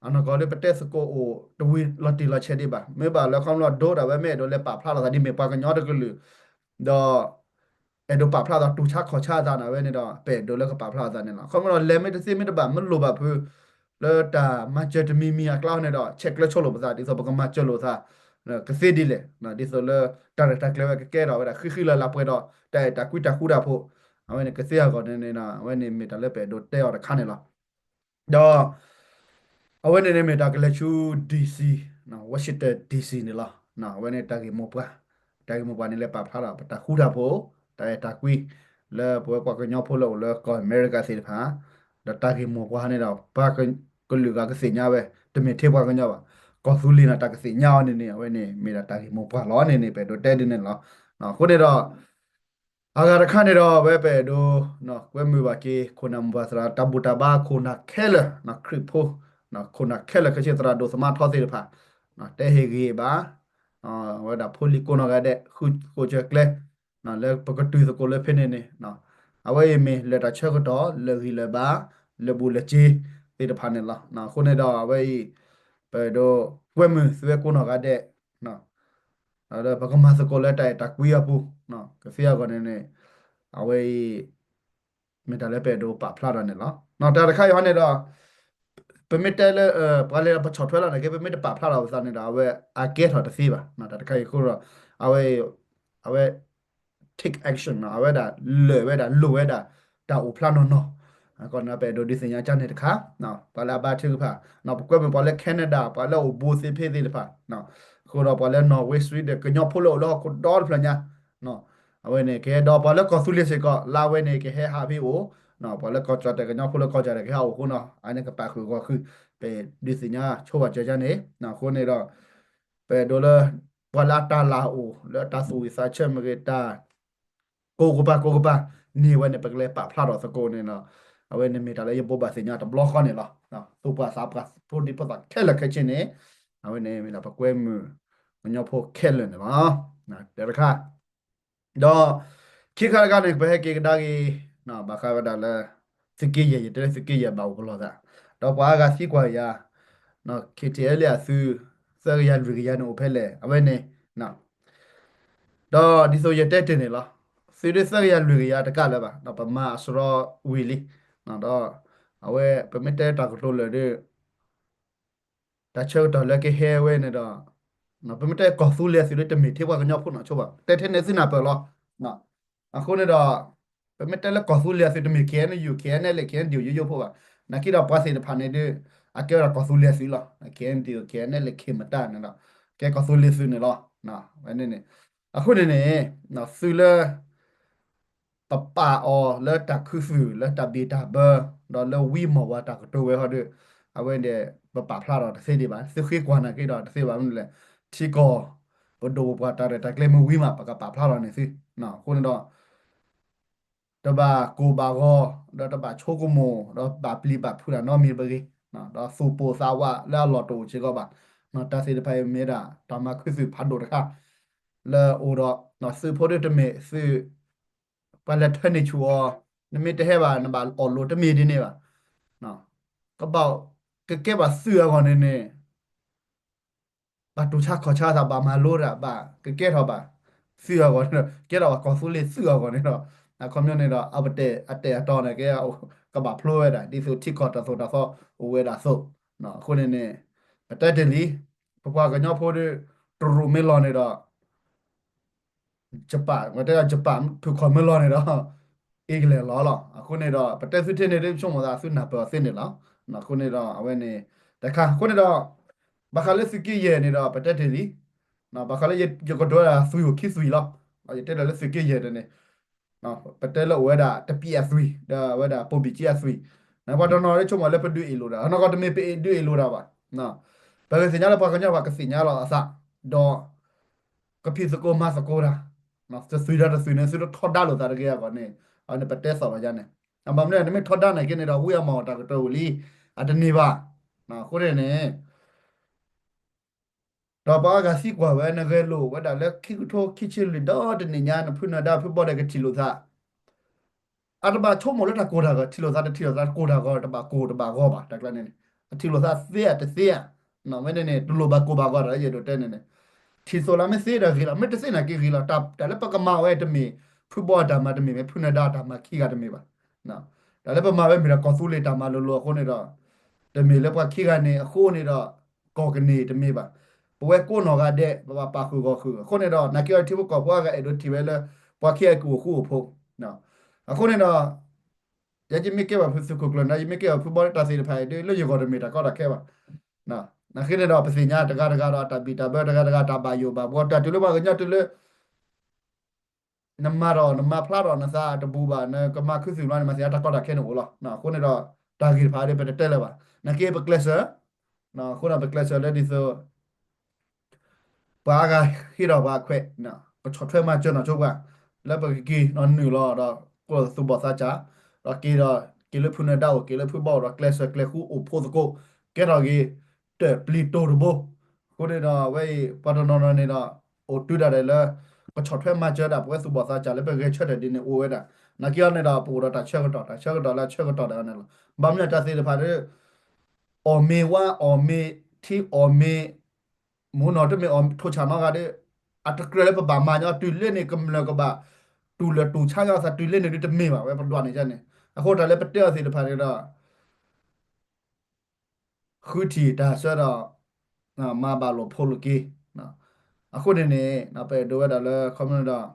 အနီၢ်ကီၢ်ဒီးပတဲသကိးအိၣ်တဝံၤလီၤတံၢ်လီၤဆဲးဒံးဘၣ်. မ့ၢ်ဘၣ်လၢခီဖျိဒိဒၣ်ဝဲမ့ၢ်အဲၣ်ဒိးလဲၤပာ်ဖျါလီၤသးဒ် မ့ၢ်ပှၤကညီတကလုာ်, ဒီး အဲၣ်ဒိးပာ်ဖျါသးတူၢ်ဆါခီၣ်ဆါအသးန့ၣ် အဝဲန့ၣ်ဒီး ပအဲၣ်ဒိးလၢကပာ်ဖျါအသးန့ၣ်လီၤ. ခီဖျိလၢလဲၤမ့ၢ်တသ့မ့ၢ်တဘၣ် မ့ၢ်လိၣ်ဘၣ်ဖု လၢတၢ်မၤစၢၤတမံၤမံၤအကျါန့ၣ်ဒီး ဆဲးကျၢဆိလိာ်ပသး ဒ်သိးပကမၤစၢၤလိာ်သး ကသ့ဒ်လဲၣ်, ဒ်သိးလၢ တၢ်ရဲၣ်တၢ်ကျဲၤဝဲကကဲထီၣ်ဝဲဒၣ် ဃံဃံလၤလၤပှဲၤဒီး တၢ်အဲၣ်တၢ်ကွံတၢ်ဃူတၢ်ဖိး, အဝဲန့ၣ်ကသ့အဂီၢ်န့ၣ်န့ၣ် အဝဲန့ၣ်မ့ၢ်တၢ်လၢပအဲၣ်ဒိးတဲအီၤတခါန့ၣ်လီၤ. ဒီး အဝဲန့ၣ်န့ၣ်မ့ၢ်တၢ်ကလဲၤဆူ DC, Washington DC န့ၣ်လီၤ. အဝဲန့ၣ်တၢ်ဂ့ၢ်မိၢ်ပှၢ်, တၢ်ဂ့ၢ်မိၢ်ပှၢ်န့ၣ်လၢပာ်ဖျါဒီး ပတၢ်ဃူတၢ်ဖိး, တၢ်အဲၣ်တၢ်ကွံ လၢပဝဲပှၤကညီဖိလၢအိၣ်လၢကီၢ်အမဲရကၤသ့ၣ်တဖၣ်, ဒီးတၢ်ဂ့ၢ်မိၢ်ပှၢ်န့ၣ်ဒီး ပှၤကလုာ်ဂၤကသ့ၣ်ညါဝဲ တမ့ၢ်ထဲပှၤကညီဘၣ်, ကီၢ်သူလ့ၤန့ၣ် တၢ်ကသ့ၣ်ညါအီၤန့ၣ်န့ၣ် အဝဲန့ၣ်မ့ၢ်ဒၣ်တၢ်ဂ့ၢ်မိၢ်ပှၢ်လီၤန့ၣ်န့ၣ် ပအဲၣ်ဒိးတဲဒ်န့ၣ်လီၤ. အဃိန့ၣ်ဒီး အဂၤတခါန့ၣ်ဒီး အဝဲပအဲၣ်ဒိး ကွဲမုာ်ဘၣ်က့ၤ ခိၣ်နၢ်မိၢ်ပှၢ်သရၣ် တၢ်ဘူၣ်တၢ်ဘါခိၣ်နၢ်ခဲလၢာ် ခရံာ်ဖိ ခိၣ်နၢ်ခဲလၢာ်ခဲဆ့ သရၣ်ဒိၣ်သမါထီသ့ၣ်တဖၣ် တဲဟ့ၣ်ဂံၢ်ဘါ အဝဲဒၣ်ဖိလံၤကိးနီၢ်ဂၤဒဲး ဃုဃိးစၢၤကျဲ လၢပကတုၤသကိးလၢဖဲန့ၣ်န့ၣ် အဝဲအံၤမ့ၢ်လၢတၢ်ဆၢကတီၢ် လၢဂံၢ်လၢဘါ လၢဘူၣ်လၢစ့သ့ၣ်တဖၣ်န့ၣ်လီၤ. အဃိန့ၣ်ဒီးအဝဲအံၤ ပအဲၣ်ဒိးကွဲမုာ်သုဝဲကိးနီၢ်ဂၤဒဲး ပကမၤသကိးလၢတၢ်အဲၣ်တၢ်ကွံအပူၤ ကသ့အဂီၢ်န့ၣ်န့ၣ် အဝဲအံၤ မ့ၢ်တၢ်လၢပအဲၣ်ဒိးပာ်ဖျါထီၣ်န့ၣ်လီၤ. တၢ်တခါအံၤဟီန့ၣ်ဒီး ပမ့ၢ်တဲလၢ ပှၤလဲၤပဆီၣ်ထွဲလီၤန့ၣ်က့ ပမ့ၢ်တပာ်ဖျါထီၣ်ပသးန့ၣ်ဒီး အဝဲအကဲထီၣ်တသ့ဘၣ်. တၢ်တခါအံၤအဃိဒီး အဝဲ အဝဲ take action အဝဲဒၣ်လၢာ်ဝဲဒၣ်လိၣ်ဝဲဒၣ် တၢ်အိၣ်ဖျါနီၢ်နီၢ် ကီးန့ၣ် ပအဲၣ်ဒိးဒုးသ့ၣ်ညါကၢ်န့ၣ်တခါ ပှၤလၢအဘါထုကဖၣ် ပကွဲမုာ်ပှၤလၢ Canada ပှၤလၢအိၣ်ဘူးသ့ဖဲသ့ၣ်တဖၣ် အဃိဒီးပှၤလၢ Norway Sweden ကညီဖိလၢအိၣ်လၢဟီၣ်ခိၣ်ဒီတဖျၢၣ်ညါ အဝဲန့ၣ် ကဟဲဒီးပှၤလၢကီၢ်သူလ့ၤစ့ၢ်ကီး လါဝဲန့ၣ် ကဟဲဟးဖဲအိၣ် ပှၤလၢကီၢ်ကၠီၣ်တဲၣ် ကညီဖိလၢကီၢ်ကၠီၣ်တဲၣ်ကဟဲအိၣ်အဃိနီၤ အန့ၣ်ကပာ်ဃုာ်ဂီၤဃုာ် ပဒုးသ့ၣ်ညါဆိပာ်စၢၤယါန့ၣ် အဃိန့ၣ်ဒီး ပအဲၣ်ဒိးလၢ ပှၤလၢအတၢ်လၢ်အိၣ် လၢတၢ်သူၣ်ဝံၣ်သးဆၢမ့ၢ်ဂ့ၤ တၢ် ကိးကပၤကိးကပၤ န့ၢ်ဝဲန့ၣ် ပကလဲၤပာ်ဖျါထီၣ်သကိးန့ၣ်ဒီး အဝဲန့ၣ်မ့ၢ်တၢ်လၢယဘိးဘၣ်သ့ၣ်ညါတဘျီဃီန့ၣ်လီၤ. သူၣ်ပှၢ်သးပှၢ်ဖိဒံဖိသၣ်ခဲလၢာ်ခဲဆ့န့ၣ် အဝဲန့ၣ်မ့ၢ်ဒၣ်ပကွဲမုာ်ကညီဖိခဲလၢာ်န့ၣ်လီၤ. တၢ်တခါ ဒီးခံခါတခါန့ၣ် ပဟဲက့ၤကဒါက့ၤ ဘၣ်ဃးဝဲဒၣ်လၢ သုးက့ယဲၢ် ယတဲလၢသုးက့ယဲၢ်ဘၣ်အိၣ်ကလီၤသး ဒီးပှၤအါဂၤသံကွၢ်ယၤ ခ့ထံအဲလ့အသုး သၢကယၤလွံၢ်ကယၤန့ၣ်အိၣ်ဖဲလဲၣ် အဝဲန့ၣ် ဒီးဒ်သိးယတဲတ့ၢ်န့ၣ်လီၤ. သုးဒ်သၢကယၤလွံၢ်ကယၤတကးလၢၤဘၣ် ပမၤအစရီဝံၤလံ ဒီး အဝဲပမ့ၢ်တဲတၢ်ကတိၤလၢာ်ဒီး တၢ်ဆၢကတီၢ်လၢကဟဲဝဲန့ၣ်ဒီး ပမ့ၢ်တဲကီၢ်သူလ့ၤအသုးဒီးတမ့ၢ်ထဲပှၤကညီဖိနီၢ်ဆိဘၣ် တဲထဲန့ၣ်သုနၢ်ပၢၢ်လီၤ. အဃိန့ၣ်ဒီး ပမ့ၢ်တဲလၢကီၢ်သူလ့ၤအသုးတမ့ၢ် KNU KNLA KNDO ယိယိဖိဘၣ်. နာ်က့ဒီးပှၤသ့ၣ်တဖၣ်န့ၣ်ဒီး အကဲဝဲဒၣ်ကီၢ်သူလ့ၤအသုးလီၤ. KNDO KNLA မတၤန့ၣ်ဒီး ကဲကီၢ်သူလ့ၤသုးန့ၣ်လီၤ. ဝဲန့ၣ်န့ၣ် အဃိန့ၣ်န့ၣ် သုးလၢ ပပာ်အီၤလၢတၢ်ခူသူၣ်လၢတၢ်ဘံၣ်တၢ်ဘၢ ဒီးလၢဝံမီၢ်ဝၤတၢ်ကတိၤဝဲဟီဒီး အဝဲန့ၣ် ပပာ်ဖျါထီၣ်တသ့ဒံးဘၣ်. သုဃ့ကွၢ်နာ်က့ဒီးတသ့ဘၣ်မနုၤလဲၣ်. ထံကီၢ် ပဒိၣ်ပပှၢ်တၢ်ရဲၣ်တၢ်ကျဲၤမ့ၢ်ဝံၤမး ပကပာ်ဖျါထီၣ်န့ၢ်သု. အဃိန့ၣ်ဒီး တဘၣ်ကိၢ်ဘၣ်ဂီၤ ဒီးတဘၣ်ဆိကမိၣ် ဒီးဘၣ်ပျံၤဘၣ်ဖုးတၢ်နီတမံၤတဂ့ၤ. ဒီးသူၣ်ပိၢ်သးဝးလၢအလီၢ်တအိၣ်စ့ၢ်ကီးဘၣ်. တၢ်သ့ၣ်တဖၣ်အံၤမ့ၢ်ဒၣ် တၢ်မၤခူသူၣ်ဖးဒိၣ်တခါ လၢအအိၣ်ဒီး သုးဖိဒ်တမ့ၢ်သုး ပှၤလဲၤထၢန့ၢ်ဆူၣ်အီၤ နမ့ၢ်တဟဲဘၣ် နဘၣ်အီၣ်လိာ်တမ့ၢ်ဒ်န့ၣ်ဘၣ်. ကဘၣ် ကကဲဘၣ်သုးအဂီၢ်န့ၣ်န့ၣ် ဘၣ်တူၢ်ဆါခီၣ်ဆါသး ဘၣ်မၤလိတၢ် ဘၣ်ကကဲထီၣ်ဘၣ် သုးအဂီၢ်န့ၣ်ဒီး ကဲထီၣ်ဘၣ်ကီၢ်သူလ့ၤသုးအဂီၢ်န့ၣ်ဒီး အခီပညီန့ၣ်ဒီး အဝဲတဲအတီန့ၣ်ကဲ ကဘၣ်ဖျိဝဲဒၣ် ဒ်သိးထံကီၢ်တၢ်သိၣ်တၢ်သီအိၣ်ဝဲဒၣ်အသိး. အဃိန့ၣ်န့ၣ် ပတဲတ့ၢ်လံ ပပှၤကညီဖိဒီး တရူးမ့ၢ်လီၤန့ၣ်ဒီး ယပၣ် ပတဲဒၣ်ယပၣ် ဖုၣ်ခီၣ်မ့ၢ်လီၤန့ၣ်ဒီး အ့ကလဲာ်လီၤလီၤ. အဃိန့ၣ်ဒီး ပတဲသုထဲန့ၣ်ဒ်ဆိကမိၣ်သး သုနၢ်ပၢၢ်အီၤသ့န့ၣ်လီၤ. အဃိန့ၣ်ဒီး အဝဲန့ၣ် တခါ အဃိန့ၣ်ဒီး ဘၣ်ဃးလၢသုးက့ယဲၢ်န့ၣ်ဒီး ပတဲတ့ၢ်လံ ဘၣ်ဃးလၢယကတိၤဝဲဒၣ်သွံၣ်အိၣ်ခံသွံၣ်လီၤ. ယတဲလၢသုးက့ယဲၢ်န့ၣ် ပတဲလၢအိၣ်ဝဲဒၣ်တပျဲးအသွံၣ် ဒီးအဝဲဒၣ်ပိာ်ဘံၣ်ကၠံအသွံၣ် ပှၤတနီၤနီၤဒ်ဆိကမိၣ်လၢပဒုးအ့ၣ်လိာ်တၢ် အနီၢ်ကီၢ်တမ့ၢ်ပအ့ၣ်ဒုးအ့ၣ်လိာ်တၢ်ဘၣ်. ပကသ့ၣ်ညါလၢပှၤကညီဘၣ်ကသ့ၣ်ညါလီၤအသး ဒီး ကဖံးသကိးမၤသကိးတၢ် တသွံၣ်ဒီးတသွံၣ်န့ၣ် သုတထီဒါလိာ်သးတဂ့ၤအဂီၢ်န့ၣ် အန့ၣ်ပတဲသီၣ်ဘၣ်ယါန့ၣ် ဘၣ်မနုၤ နမ့ၢ်ထီဒါန့ၣ်က့န့ၣ်ဒီး ဝံအမီၢ်တၢ်ကတိၤဝံၤလံ အတန့ၢ်ဘၣ်. အဃိန့ၣ်န့ၣ် ဒီးပှၤအါဂၤသံကွၢ်ဝဲ နဂဲၤလိာ်ဝဲဒၣ်လၢခံကထိခံဆံလွံၢ်ဒီတနံၣ်ညါ နဖုနၢၤဒါဖုဘီဒဲးကထံၣ်လိာ်သး အတဘၣ်ဆိကမိၣ်လၢတၢ်ကိၢ်တၢ်ဂီၤ ထံၣ်လိာ်သးတထံၣ်လိာ်သးကိၢ်တၢ်ဂီၤ တဘၣ်ကိၢ်တဘၣ်ဂီၤဘၣ် တၢ်ကျါန့ၣ်န့ၣ် အထံၣ်လိာ်သးသ့ဧါတသ့ဧါ ဝဲန့ၣ်န့ၣ် တလိၣ်ဘၣ်ကိၢ်ဘၣ်ဂီၤဒီး ယအဲၣ်ဒိးတဲန့ၣ်န့ၣ် ထံၣ်သိးလၢမ့ၢ်သ့ဒီးဂ့ၤလီၤ မ့ၢ်တသ့နာ်က့ဂ့ၤလီၤ တၢ်လၢပကမၤဝဲတမ့ၢ် ဖုဘီအတၢ်မၤတမ့ၢ် မ့ၢ်ဖုနၢၤဒါအတၢ်မၤခံဂၤတမ့ၢ်ဘၣ် တၢ်လၢပမၤဝဲမ့ၢ်ဒီးကီၢ်သူလ့ၤတၢ်မၤလိၤလိၤအဃိန့ၣ်ဒီး တမ့ၢ်လၢပှၤခံဂၤန့ၣ်အဃိန့ၣ်ဒီး ကီၢ်ကန့ၢ်တမ့ၢ်ဘၣ်. ပဝဲကိးနီၢ်ဂၤဒဲး ပဘၣ်ပာ်ဃုာ်ဂီၢ်ဃုာ် အဃိန့ၣ်ဒီး နာ်က့အီၤထံဖိကီၢ်ဖိအါဂၤအဲၣ်ဒိးထံၣ်ဝဲလၢ ပှၤခံဂၤကအိၣ်ဃူအိၣ်ဖိး အဃိန့ၣ်ဒီး ယဲယမ့ၢ်ကဲဘၣ်ဖုသုးခိၣ်ကျၢၢ်န့ၣ် ယမ့ၢ်ကဲဘၣ်ဖုဘီတၢ်သ့ၣ်တဖၣ်အံၤဒီး လၢယဂီၢ်တမ့ၢ်တၢ်ကီတၢ်ခဲဘၣ်. နာ်က့န့ၣ်ဒီး ပသ့ၣ်ညါတဂၤတဂၤဒီး တၢ်ဘံၣ်တၢ်ဘၢတဂၤတဂၤ တၢ်ဘၣ်ယိၣ်ဘၣ်ဘှီ တၢ်တုၤလၢပှၤကညီတုၤလၢ နမၤဒီးနမၤဖျါထီၣ်နသးတဘူၣ်ဘၣ် နကမၤခူသူၣ်ဘျီန့ၣ် မၤသ့ၣ်ညါတၢ်ကီတၢ်ခဲန့ၣ်အိၣ်လီၤ. အဃိန့ၣ်ဒီး တၢ်ဂ့ၢ်တဖၣ်ဒီး ပတတဲလၢၤဘၣ်. နာ်က့ပကျဲးစၢး အဃိန့ၣ် ပကျဲးစၢးလၢဒ်သိး ပှၤအါဂၤဟ့ၣ်ဒီးပှၤအခွဲး ကဆီၣ်ထွဲမၤစၢၤနီၢ်ဆိပှၤ လၢပကက့ၤနီၢ်နုာ်လီၤဒီး ကိးသူၣ်ဘီၣ်သးစၢ် ဒီးက့ၤဒီး က့ၤလၢဖုနၢၤဒါအိၣ် က့ၤလၢဖုဘီၣ်ဒီး ကျဲးစၢးကျဲးဃူအိၣ်ဖိသကိး ကဲထီၣ်က့ၤ တၢၢ်ပျံၤတိၢ်တဘိ အဃိန့ၣ်ဒီး အဝဲအံၤ ပှၤတနီၤနီၤန့ၣ်ဒီး အိၣ်တုၤဒၣ်လဲာ်လၢ ကဆီၣ်ထွဲမၤစၢၤဒၣ် ပဝဲသူၣ်ဘီၣ်သးစၢ်လၢပဂဲၤဆၢထၢၣ်ဒ်န့ၣ်အိၣ်ဝဲဒၣ်. နာ်က့အီၤန့ၣ်ဒီး ပအိၣ်ဒီးတၢ်ဆၢကတီၢ် တၢ်ဆၢကတီၢ်လၢအဆၢကတီၢ်ဒၣ်န့ၣ်လီၤ. ဘၣ်မနုၤတၢ်သ့ၣ်တဖၣ်ဒီး အီၣ်မ့ၤဝါ အီၣ်မ့ၤထံ အီၣ်မ့ၤ မူနီၢ်တမ့ၢ်အီၣ်ထိၣ်ဆၣ်နီတဂၤဒီး အတကြၢးလၢပဘၣ်မၤညီ တုၤလၢန့ၣ်ကမျၢၢ်ကဘၣ် တူၢ်လၢာ်တူၢ်ဆါညီသး တုၤလၢန့ၣ်ဒုးတမ့ၢ်ဘၣ် ဝဲပဒွးန့ၣ်န့ၣ်. အဃိတၢ်လၢပတဲအီၤသ့ၣ်တဖၣ်န့ၣ်ဒီး ဃုထံၣ်တၢ်ဆၢဒီး မၤဘၣ်လိာ်ဖိးလိာ်က့ၤ. အဃိန့ၣ်န့ၣ် ပအဲၣ်ဒိးဝဲဒၣ်လၢ ခီမ့ၢ်ဒီး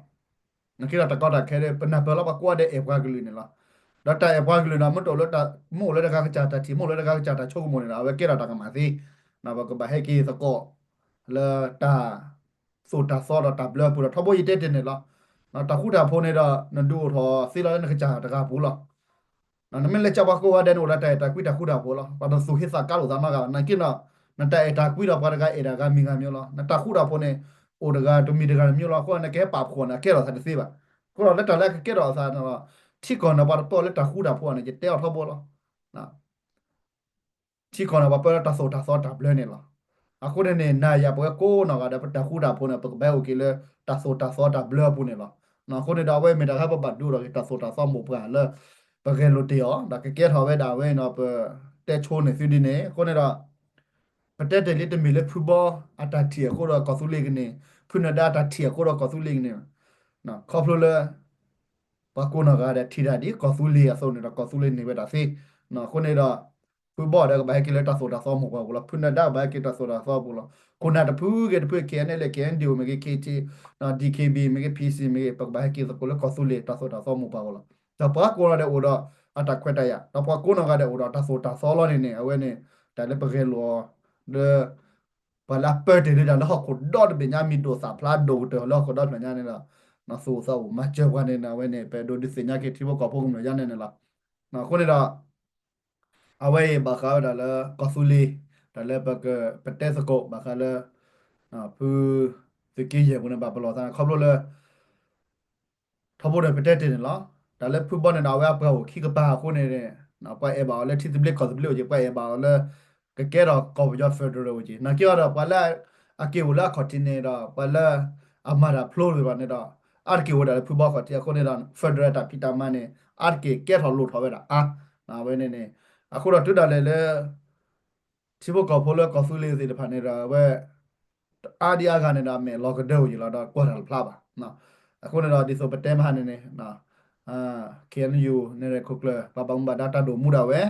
နက့ဒီးတၢ်ကီတၢ်ခဲဒီး ပနၢ်ပၢၢ်လီၤပှၤကိးဂၤဒဲးအဲၣ်ပှၤကလုာ်န့ၣ်လီၤ. ဒီးတၢ်အဲၣ်ပှၤကလုာ်န့ၣ် မ့ၢ်တအိၣ်လၢတၢ် မ့ၢ်အိၣ်လၢတဂၤကစၢ်တၢ်ထံၣ် မ့ၢ်အိၣ်လၢတဂၤကစၢ်တၢ်ဆိကမိၣ်န့ၣ်ဒီး အဝဲကဲထီၣ်တၢ်ကမၣ်သ့. ပကဘၣ်ဟဲက့ၤသကိး လၢတၢ်သိၣ်တၢ်သီဒီးတၢ်ဘျၢအပူၤဒီး ထီဘိယတဲတ့ၢ်န့ၣ်လီၤ. တၢ်ဃူတၢ်ဖိးန့ၣ်ဒီး နဒုးအိၣ်ထီၣ်သ့လီၤလၢနကစၢ်တဂၤပူၤလီၤ. နမ့ၢ်လဲၤကၠီပှၤကိးဂၤဒဲးန့ၣ် အိၣ်ဒီးတၢ်အဲၣ်တၢ်ကွံတၢ်ဃူတၢ်ဖိးလီၤ. ပှၤတသူၣ်ဟ့သးကါလိာ်သးနီတဂၤဘၣ်. နာ်က့ဒီး နတၢ်အဲၣ်တၢ်ကွံဒီးပှၤတဂၤအဲၣ်တဂၤမံၤဂၤမံၤလီၤ. နတၢ်ဃူတၢ်ဖိးန့ၣ် အိၣ်တဂၤတမံၤတဂၤတမံၤလီၤ. အဃိန့ၣ် ကဟဲပာ်ဖှိၣ်န့ၣ် အကဲထီၣ်သးတသ့ဘၣ်. အဃိဒီးလၢတၢ်လၢအကကဲထီၣ်သးန့ၣ်ဒီး ထံကီၢ်န့ၣ် ပှၤတပၢၢ်လၢတၢ်ဃူတၢ်ဖိးန့ၣ် ယတဲအီၤထီဘိလီၤ. ထံကီၢ်န့ၣ် ပှၤပၢၢ်လၢတၢ်သိၣ်တၢ်သီတၢ်ဘျၢန့ၣ်လီၤ. အဃိန့ၣ်န့ၣ် နၤယၤပဝဲကိးနီၢ်ဂၤဒီး ပတၢ်ဃူတၢ်ဖိးန့ၣ် ပကဘၣ်အိၣ်က့ၤလၢတၢ်သိၣ်တၢ်သီတၢ်ဘျၢအပူၤန့ၣ်လီၤ. အဃိန့ၣ်ဒီး အဝဲမ့ၢ်တၢ်တခါပဘၣ်ဒိဒီးက့ၤ တၢ်သိၣ်တၢ်သီမိၢ်ပှၢ်လၢ ပဂဲၤလိာ်တ့ၢ်အီၤ ဒီးကကဲထီၣ်ဝဲဒၣ်ဝဲန့ၣ်ဒီး ပတဲဆိန့ၢ်သုဒ်န့ၣ်. အဃိန့ၣ်ဒီး ပတဲတ့ၢ်လံတမ့ၢ်လၢဖုဘီအတၢ်ထံၣ်အဃိဒီးကီၢ်သူလ့ၤကန့ၢ်, ဖုနၢၤဒါအတၢ်ထံၣ်အဃိဒီးကီၢ်သူလ့ၤကန့ၢ်, ခီဖျိလၢ ပှၤကိးနီၢ်ဂၤဒဲးထံၣ်တၢ်ဒ်ကီၢ်သူလ့ၤအသိးန့ၣ်ဒီး ကီၢ်သူလ့ၤန့ၢ်ဝဲဒၣ်သ့. အဃိန့ၣ်ဒီး ဖုဘီဒီးကဘၣ်ဟဲက့ၤလၢတၢ်သိၣ်တၢ်သီမိၢ်ပှၢ်ပူၤလီၤ. ဖုနၢၤဒါကဘၣ်ဟဲက့ၤတၢ်သိၣ်တၢ်သီပူၤလီၤ. ခိၣ်နၢ်တဖုဂ့ၤတဖု ခဲအံၤန့ၣ်လၢ ခဲအံၤဒံးအိၣ်မ့ၢ်ဂ့ၤ ခဲအံၤ ဒီး ဒီး ခဲအံၤဘံၣ် မ့ၢ်ဂ့ၤ ဖံစံၣ် မ့ၢ်ဂ့ၤ ပကဘၣ်ဟဲက့ၤသကိးလၢကီၢ်သူလ့ၤတၢ်သိၣ်တၢ်သီမိၢ်ပှၢ်ပူၤလီၤ. ဒီးပှၤကိးဂၤဒဲးအိၣ်ဒီး အတၢ်ခွဲးတၢ်ယာ် ဒီးပှၤကိးနီၢ်ဂၤဒဲးအိၣ်ဒီးတၢ်သိၣ်တၢ်သီလီၤန့ၣ်န့ၣ် အဝဲန့ၣ် တၢ်လၢပဂဲၤလိာ်အီၤ လၢ ပှၤလၢအပၢတ့ၢ်လၢတၢ်လၢဟီၣ်ခိၣ်ဒီတဘ့ၣ်ညါ မ့ၢ်ဒိၣ်သၣ်ဖျါဒိၣ်ကတၢၢ်လၢဟီၣ်ခိၣ်ဒီဖျၢၣ်ညါန့ၣ်ဒီး သူၣ်အိၣ်သးအိၣ်မၤစၢၤပှၤန့ၣ် အဝဲန့ၣ် ပအဲၣ်ဒိးဒုးသ့ၣ်ညါက့ၤထံဖိကီၢ်ဖိကမျၢၢ်ယါန့ၣ်န့ၣ်လီၤ. အဃိန့ၣ်ဒီး အဝဲအံၤဘၣ်ဃးဝဲဒၣ်လၢကီၢ်သူလ့ၤ တၢ်လၢပကပတဲသကိးဘၣ်ဃးလၢ ဖုသုးက့ယဲၢ်ပူၤန့ၣ် ဘၣ်ပလီၢ်သးန့ၣ် ခီဖျိလၢ ထီဘိန့ၣ်ပတဲတ့ၢ်န့ၣ်လီၤ. တၢ်လၢဖုဘီန့ၣ်ဒီး အဝဲအပှၤအိၣ်ခံကပၤအဃိန့ၣ် ပှၤအဲၣ်ဘၣ်အီၤလၢထံသဘျ့ကီၢ်သဘျ့အိၣ်က့ၤ, ပှၤအဲၣ်ဘၣ်အီၤလၢ ကကဲထီၣ်ကီၢ်ပယီၤ federal အိၣ်က့ၤ. နာ်က့အီၤဒီး ပှၤလၢအက့ၤအိၣ်လၢအခီၣ်ထံးန့ၣ်ဒီး ပှၤလၢအမၤတၢ်ဖျိလၢၤဘၣ်န့ၣ်ဒီး အါတက့ၢ်အိၣ်ဝဲဒၣ်လၢဖုဘီခီၣ်ထံးအဃိန့ၣ်ဒီး federal တၢ်ဖံးတၢ်မၤန့ၣ် အါတက့ၢ်ကဲထီၣ်လိၣ်ထီၣ်ဝဲဒၣ်အါ အဝဲန့ၣ်န့ၣ် အဃိဒီးတုၤဒၣ်လဲာ်လၢ ထံဖိကီၢ်ဖိလၢကီၢ်သူလ့ၤသ့ၣ်တဖၣ်န့ၣ်ဒီး အဝဲ အါဒံအါဂၤန့ၣ်ဒီး အမဲာ်လီၤကဒၢအိၣ်ယံၤလီၤဒီး ကွၢ်တၢ်တဖျါဘၣ်. အဃိန့ၣ်ဒီး ဒ်သိးပတဲမဟါန့ၣ်န့ၣ် KNU န့ၣ် ခိၣ်ကျၢၢ် ပှၤဘၣ်မူဘၣ်ဒါတၢ်ဒိၣ်မူဒၣ်ဝဲ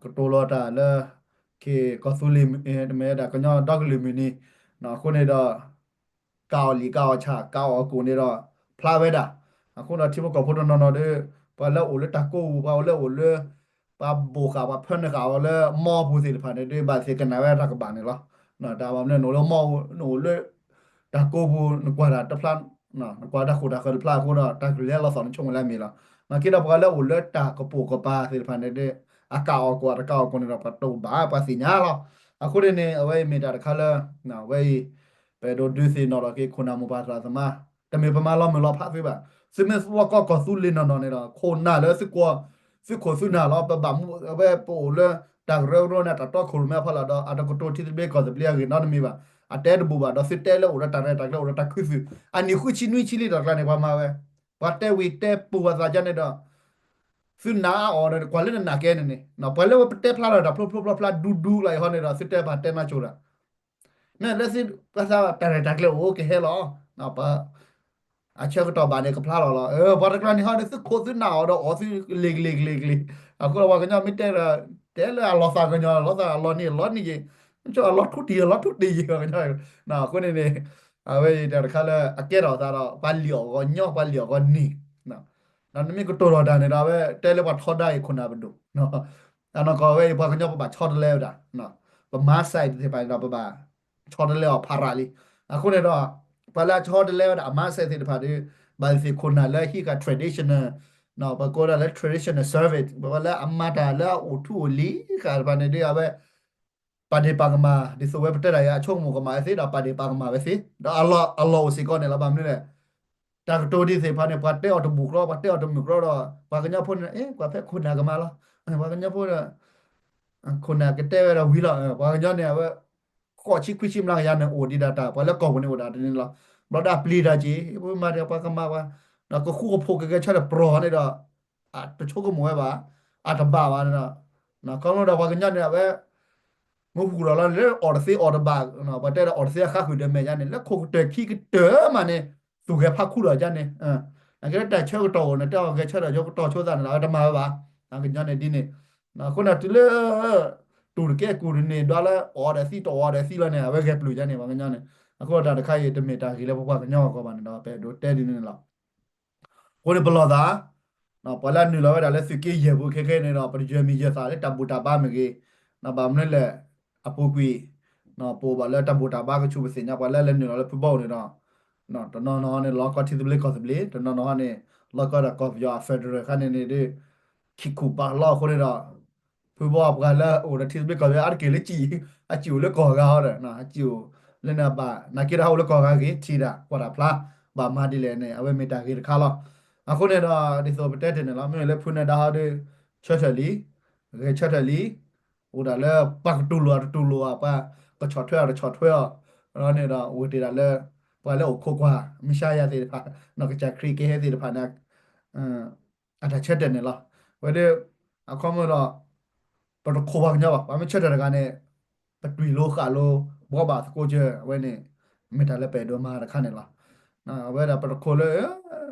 ကတိၤလီၤတၢ်လၢ ကီၢ်သူလ့ၤ မ့ၢ်ဝဲဒၣ်ကညီဒီကလုာ်မုၢ်နံၤ အဃိန့ၣ်ဒီး ကးအီၣ်လံာ်ကးအီၣ်ဆၣ် ကးအီၣ်အကိၣ်န့ၣ်ဒီး ဖျါဝဲဒၣ်. အဃိဒီးထံဖိကီၢ်ဖိတနီၤနီၤဒီး ပှၤလၢအိၣ်လၢတၢ်ကိးပူၤ ပှၤလၢအိၣ်လၢ ပှၤဘိၣ်ဃာ်ပှၤဖၢနုာ်ဃာ်အီၤလၢမီပူၤသ့ၣ်တဖၣ်န့ၣ်ဒီး ဘၣ်သ့ၣ်ကနၣ်ဝဲတၢ်ကဘၣ်န့ၣ်လီၤ. တၢ်ဘၣ်မနုၤနအိၣ်လၢမီ နအိၣ်လၢ တၢ်ကိးပူၤ နကွၢ်တၢ်တဖျါ နကွၢ်တၢ်ဃိၣ်တၢ်ဃၢၤတဖျါအဃိဒီး တၢ်ကလဲၤလီၤသီၣ်န့ၣ်ဆိကမိၣ်လၢအမ့ၢ်လီၤ. နာ်က့ဒီးပှၤလၢအိၣ်လၢတၢ်ကပိာ်ကပၤသ့ၣ်တဖၣ်န့ၣ်ဒီး အကးအီၣ်ကိၣ်အတကးအီၣ်ကိၣ်န့ၣ်ဒီး ပှၤတအိၣ်ဘၣ် ပှၤသ့ၣ်ညါလီၤ. အဃိန့ၣ်န့ၣ် အဝဲအံၤမ့ၢ်တၢ်တခါလၢ အဝဲအံၤ ပအဲၣ်ဒိးဒုးသ့ၣ်နီၣ်ထီၣ်က့ၤခိၣ်နၢ်မိၢ်ပၢ်သရၣ်သမါ တမ့ၢ်ပမၤလီၤမုၢ်လီၤဖးသုဘၣ်. သုမ့ၢ်သဝီကီၢ်ကီၢ်သူလ့ၤနီၢ်နီၢ်န့ၣ်ဒီး ခိၣ်နၢ်လၢသု သုခိၣ်သုနၢ်လီၤ ပဘၣ်မူ အဝဲပအိၣ်လၢ တၢ်ကရၢကရိန့ၣ် တၢ်တီခိၣ်ရိၣ်မဲအဖီလာ်ဒီး အတကတိၤထံသဘျ့ကီၢ်သဘျ့အဂ့ၢ်နီတမံၤဘၣ်. အတဲတဘူၣ်ဘၣ်ဒီး သုတဲလၢအိၣ်ဒီးတၢ်ရဲၣ်တၢ်ကျဲၤ အိၣ်ဒီးတၢ်ခူသူၣ် အနံၣ်ဃုဆံနွံဆံလံတၢ်ကျါန့ၣ် ပှၤမၤဝဲ ပှၤတဲဝံၤတဲပူၤပှၤသးဒ်န့ၣ်ဒီး သုနာ်အါအီၤဒီး ကွၢ်လၢနနာ်ကဲန့ၣ်န့ၣ် ပှၤလၢဝဲပတဲဖျါထီၣ်တၢ်ဖျိဖျိဖျါဖျါဒူဒူကျါအံၤဟီန့ၣ်ဒီး သုတဲပာ်တဲနါစိၤတၢ် မ့ၢ်လၢသုပှၤသးတၢ်ရဲၣ်တၢ်ကျဲၤအိၣ်ကဟဲလီၤ အဆၢကတီၢ်ဘၣ်န့ၣ်ကဖျါလီၤလီၤ. ပှၤတကျါန့ၣ်ဟီန့ၣ် သုခိၣ်သုနၢ်အီၤဒီးအီၣ်သုကလ့ၤကလ့ၤကလ့ၤကလ့ၤ အဃိဒီးပှၤကညီမ့ၢ်တဲဒီး တဲလၢအလီၤသးကညီၤ လီၤသးအလီၤန့ၢ်အလီၤန့ၢ်က့ၤ မ့ၢ်အလီၤထူတံၢ်အလီၤထူတံၢ်ယံၤပှၤကညီ အဃိန့ၣ်န့ၣ် အဝဲအံၤတၢ်တခါလၢအကဲထီၣ်သးဒီး ပှၤလံၣ်အီၣ်ဂီၤညီ ပှၤလံၣ်အီၣ်ဂီၤန့ၢ် ဒီးနမ့ၢ်ကတိၤထီၣ်တၢ်န့ၣ်ဒီး အဝဲတဲလၢပှၤထီဒါအံၤခိၣ်နၢ်ပဒိၣ် အနီၢ်ကီၢ်ဝဲအံၤ ပှၤကညီပဘၣ်ဆီတလဲဝဲဒၣ် ပ mindset သ့ၣ်တဖၣ်န့ၣ်ဒီး ပဘၣ်ဆီတလဲအီၤဖးရၤလံ. အဃိန့ၣ်ဒီး ပှၤလၢအဆီတလဲဝဲဒၣ်အ mindset သ့ၣ်တဖၣ်ဒီး ဘၣ်သ့ၣ်သ့ၣ်ခိၣ်နၢ်လၢဟံးဃာ် traditional ပကိးဒၣ်လၢ traditional service ပှၤလၢအမၤတၢ်လၢအအိၣ်ထူအိၣ်လံၤဃာ်တဖၣ်န့ၣ်ဒီး အဝဲ ပာ်ဒ့ၣ်ပာ်ကမၣ် ဒ်သိးဝဲပတဲတၢ်အံၤ အဆိကမိၣ်ကမၣ်ဝဲသ့ဒီး ပာ်ဒ့ၣ်ပာ်ကမၣ်ဝဲသ့ ဒီးအလီၢ်အိၣ်စ့ၢ်ကီးန့ၣ်လီၤ. ဘၣ်မနုၤလဲၣ် တၢ်ကတိၤဒ်သ့ၣ်တဖၣ်န့ၣ် ပှၤတဲအီၤတဘူၣ်ကြီ ပှၤတဲအီၤတမုာ်ကြီဒီး ပှၤကညီဖိန့ၣ် အဲ ပှၤဖဲခိၣ်နၢ်ကမၤလီၤ. ပှၤကညီဖိဒီး ခိၣ်နၢ်ကတဲဝဲဒီးဝံၤလီၤ. ပှၤကညီန့ၣ် အဝဲ ဃိးဆံခွံဆံမျးကယၤန့ၣ် အိၣ်ဒံးဒၣ်တၢ် ပှၤလၢကီၢ်ပူၤန့ၣ်အိၣ်ဒၣ်တန့ၣ်လီၤ. ဘျီဒီးအပျံၤတၢ်က့ၤ ပမၤဒီးပှၤကမၤပှၤ ဒီးကဃူကဖိးကဂဲၤဆၢထၢၣ်ပြီၤန့ၣ်ဒီး တဆိကမိၣ်ဝဲဘၣ် အတဘၣ်ဘၣ်န့ၣ်ဒီး ခီဖျိဒီးပှၤကညီန့ၣ် အဝဲ မ့ၢ်ဟူးဒီးလီၤ လၢအီၣ်တသ့အီၣ်တဘၣ် ပှၤတဲဒီးအီၣ်တသ့အခါဃုာ်ဒီးမဲာ်ညါန့ၣ် လၢခိၣ်ကတၢၢ်ခံကတၢၢ်မးန့ၣ် သူၣ်ဂဲၤဖးခူဒီးယါန့ၣ် နာ်က့လၢတၢ်ဆၢကတီၢ်အိၣ်န့ၣ် တဲအီၤဂဲၤဆၢထၢၣ် ယကတီၤဆိသးန့ၣ်ဒီး အဝဲတမၤဝဲဘၣ် ကညီန့ၣ်ဒ်န့ၣ် အဃိန့ၣ်တုၤလၢ တူၢ်တကဲကူၣ်တန့ၢ် ဒွးလၢအီၣ်ဒီးသံတအီၣ်ဒီးသံလီၤန့ၣ် အဝဲဂဲၤပျုၢ်ယါန့ၣ် ပှၤကညီန့ၣ် အဃိတၢ်တခါအံၤ တမ့ၢ်တၢ်ဂ့ၤလၢပပှၤကညီအဂီၢ်ဘၣ်န့ၣ်ဒီး ပအဲၣ်ဒိးတဲဒ်န့ၣ်လီၤ. အဃိန့ၣ်ပလီၢ်သး ပှၤလၢအနုာ်လီၤဝဲဒၣ်လၢသုးက့ယဲၢ်ပူၤခဲခဲန့ၣ်ဒီး ပတယၢၤမံၤယၢၤသးလၢတၢ်ဘူၣ်တၢ်ဘါမ့ၢ်ဂ့ၤ, ဘၣ်မနုၤလဲၣ် အပူၤကွံာ် ပအိၣ်ဘၣ်လၢတၢ်ဘူၣ်တၢ်ဘါကဆူး ပသ့ၣ်ညါပှၤလၢလဲၤနုာ်လီၤလၢဖုဘီန့ၣ်ဒီး တနီၤနီၤန့ၣ် လီၤကီထံသဘျ့ကီၢ်သဘျ့ တနီၤနီၤန့ၣ် လီၤကီဒီးကီၢ်ပယီၤအ federal ခါန့ၣ်န့ၣ်ဒီး ခံခူၣ်ပာ်လီၢ်အဃိန့ၣ်ဒီး ဖုဘီပှၤလၢအိၣ်ဒီးထံသဘျ့ကီၢ်သဘျ့အါတက့ၢ်လၢ အစံာ်အိၣ်လၢကီၢ်ဂၤအီၤဒီး အစံာ်အိၣ်လၢန့ၣ်ဘၣ် နာ်က့ဒီးဟးအိၣ်လၢကီၢ်ဂၤဂ့ၤ ထံၣ်တၢ် ကွၢ်တၢ်ဖျါ ဘၣ်မၤဒ်လဲၣ်န့ၣ် အဝဲမ့ၢ်တၢ်ဂ့ၤတခါလီၤ. အဃိန့ၣ်ဒီး ဒ်သိးပတဲတ့ၢ်န့ၣ်လီၤ မ့မ့ၢ်လၢဖုနဒါဟီဒီး ဆၢထၢၣ်လံ ဂဲၤဆၢထၢၣ်လံ အိၣ်ဒၣ်လၢပှၤကတူၢ်လိာ်အတတူၢ်လိာ်အပှၤ ကဆီၣ်ထွဲအတဆီၣ်ထွဲအီၤ လီၤန့ၣ်ဒီး အိၣ်တ့ၢ်ဒၣ်လၢ ပှၤလၢအိၣ်ခိးကွၢ် မ့ၢ်ၡါယၤသ့ၣ်တဖၣ် နီၢ်ကစၢ်ခရံာ်ကဟဲသ့ၣ်တဖၣ်န့ၣ် အတၢ်ဆၢတဲာ်န့ၣ်လီၤ. ဝဲဒၣ် အခီပညီဒီး ပတခိးပှၤကညီဘၣ် ပှၤမ့ၢ်ဆၢထၢၣ်တဂၤန့ၣ် ပတွံၢ်လိဃာ်လိ ဘှီဘၣ်သကိးကၢ အဝဲန့ၣ် မ့ၢ်တၢ်လၢပအဲၣ်ဒိးမၤတခါန့ၣ်လီၤ. အဝဲဒၣ်ပတခိးလၢ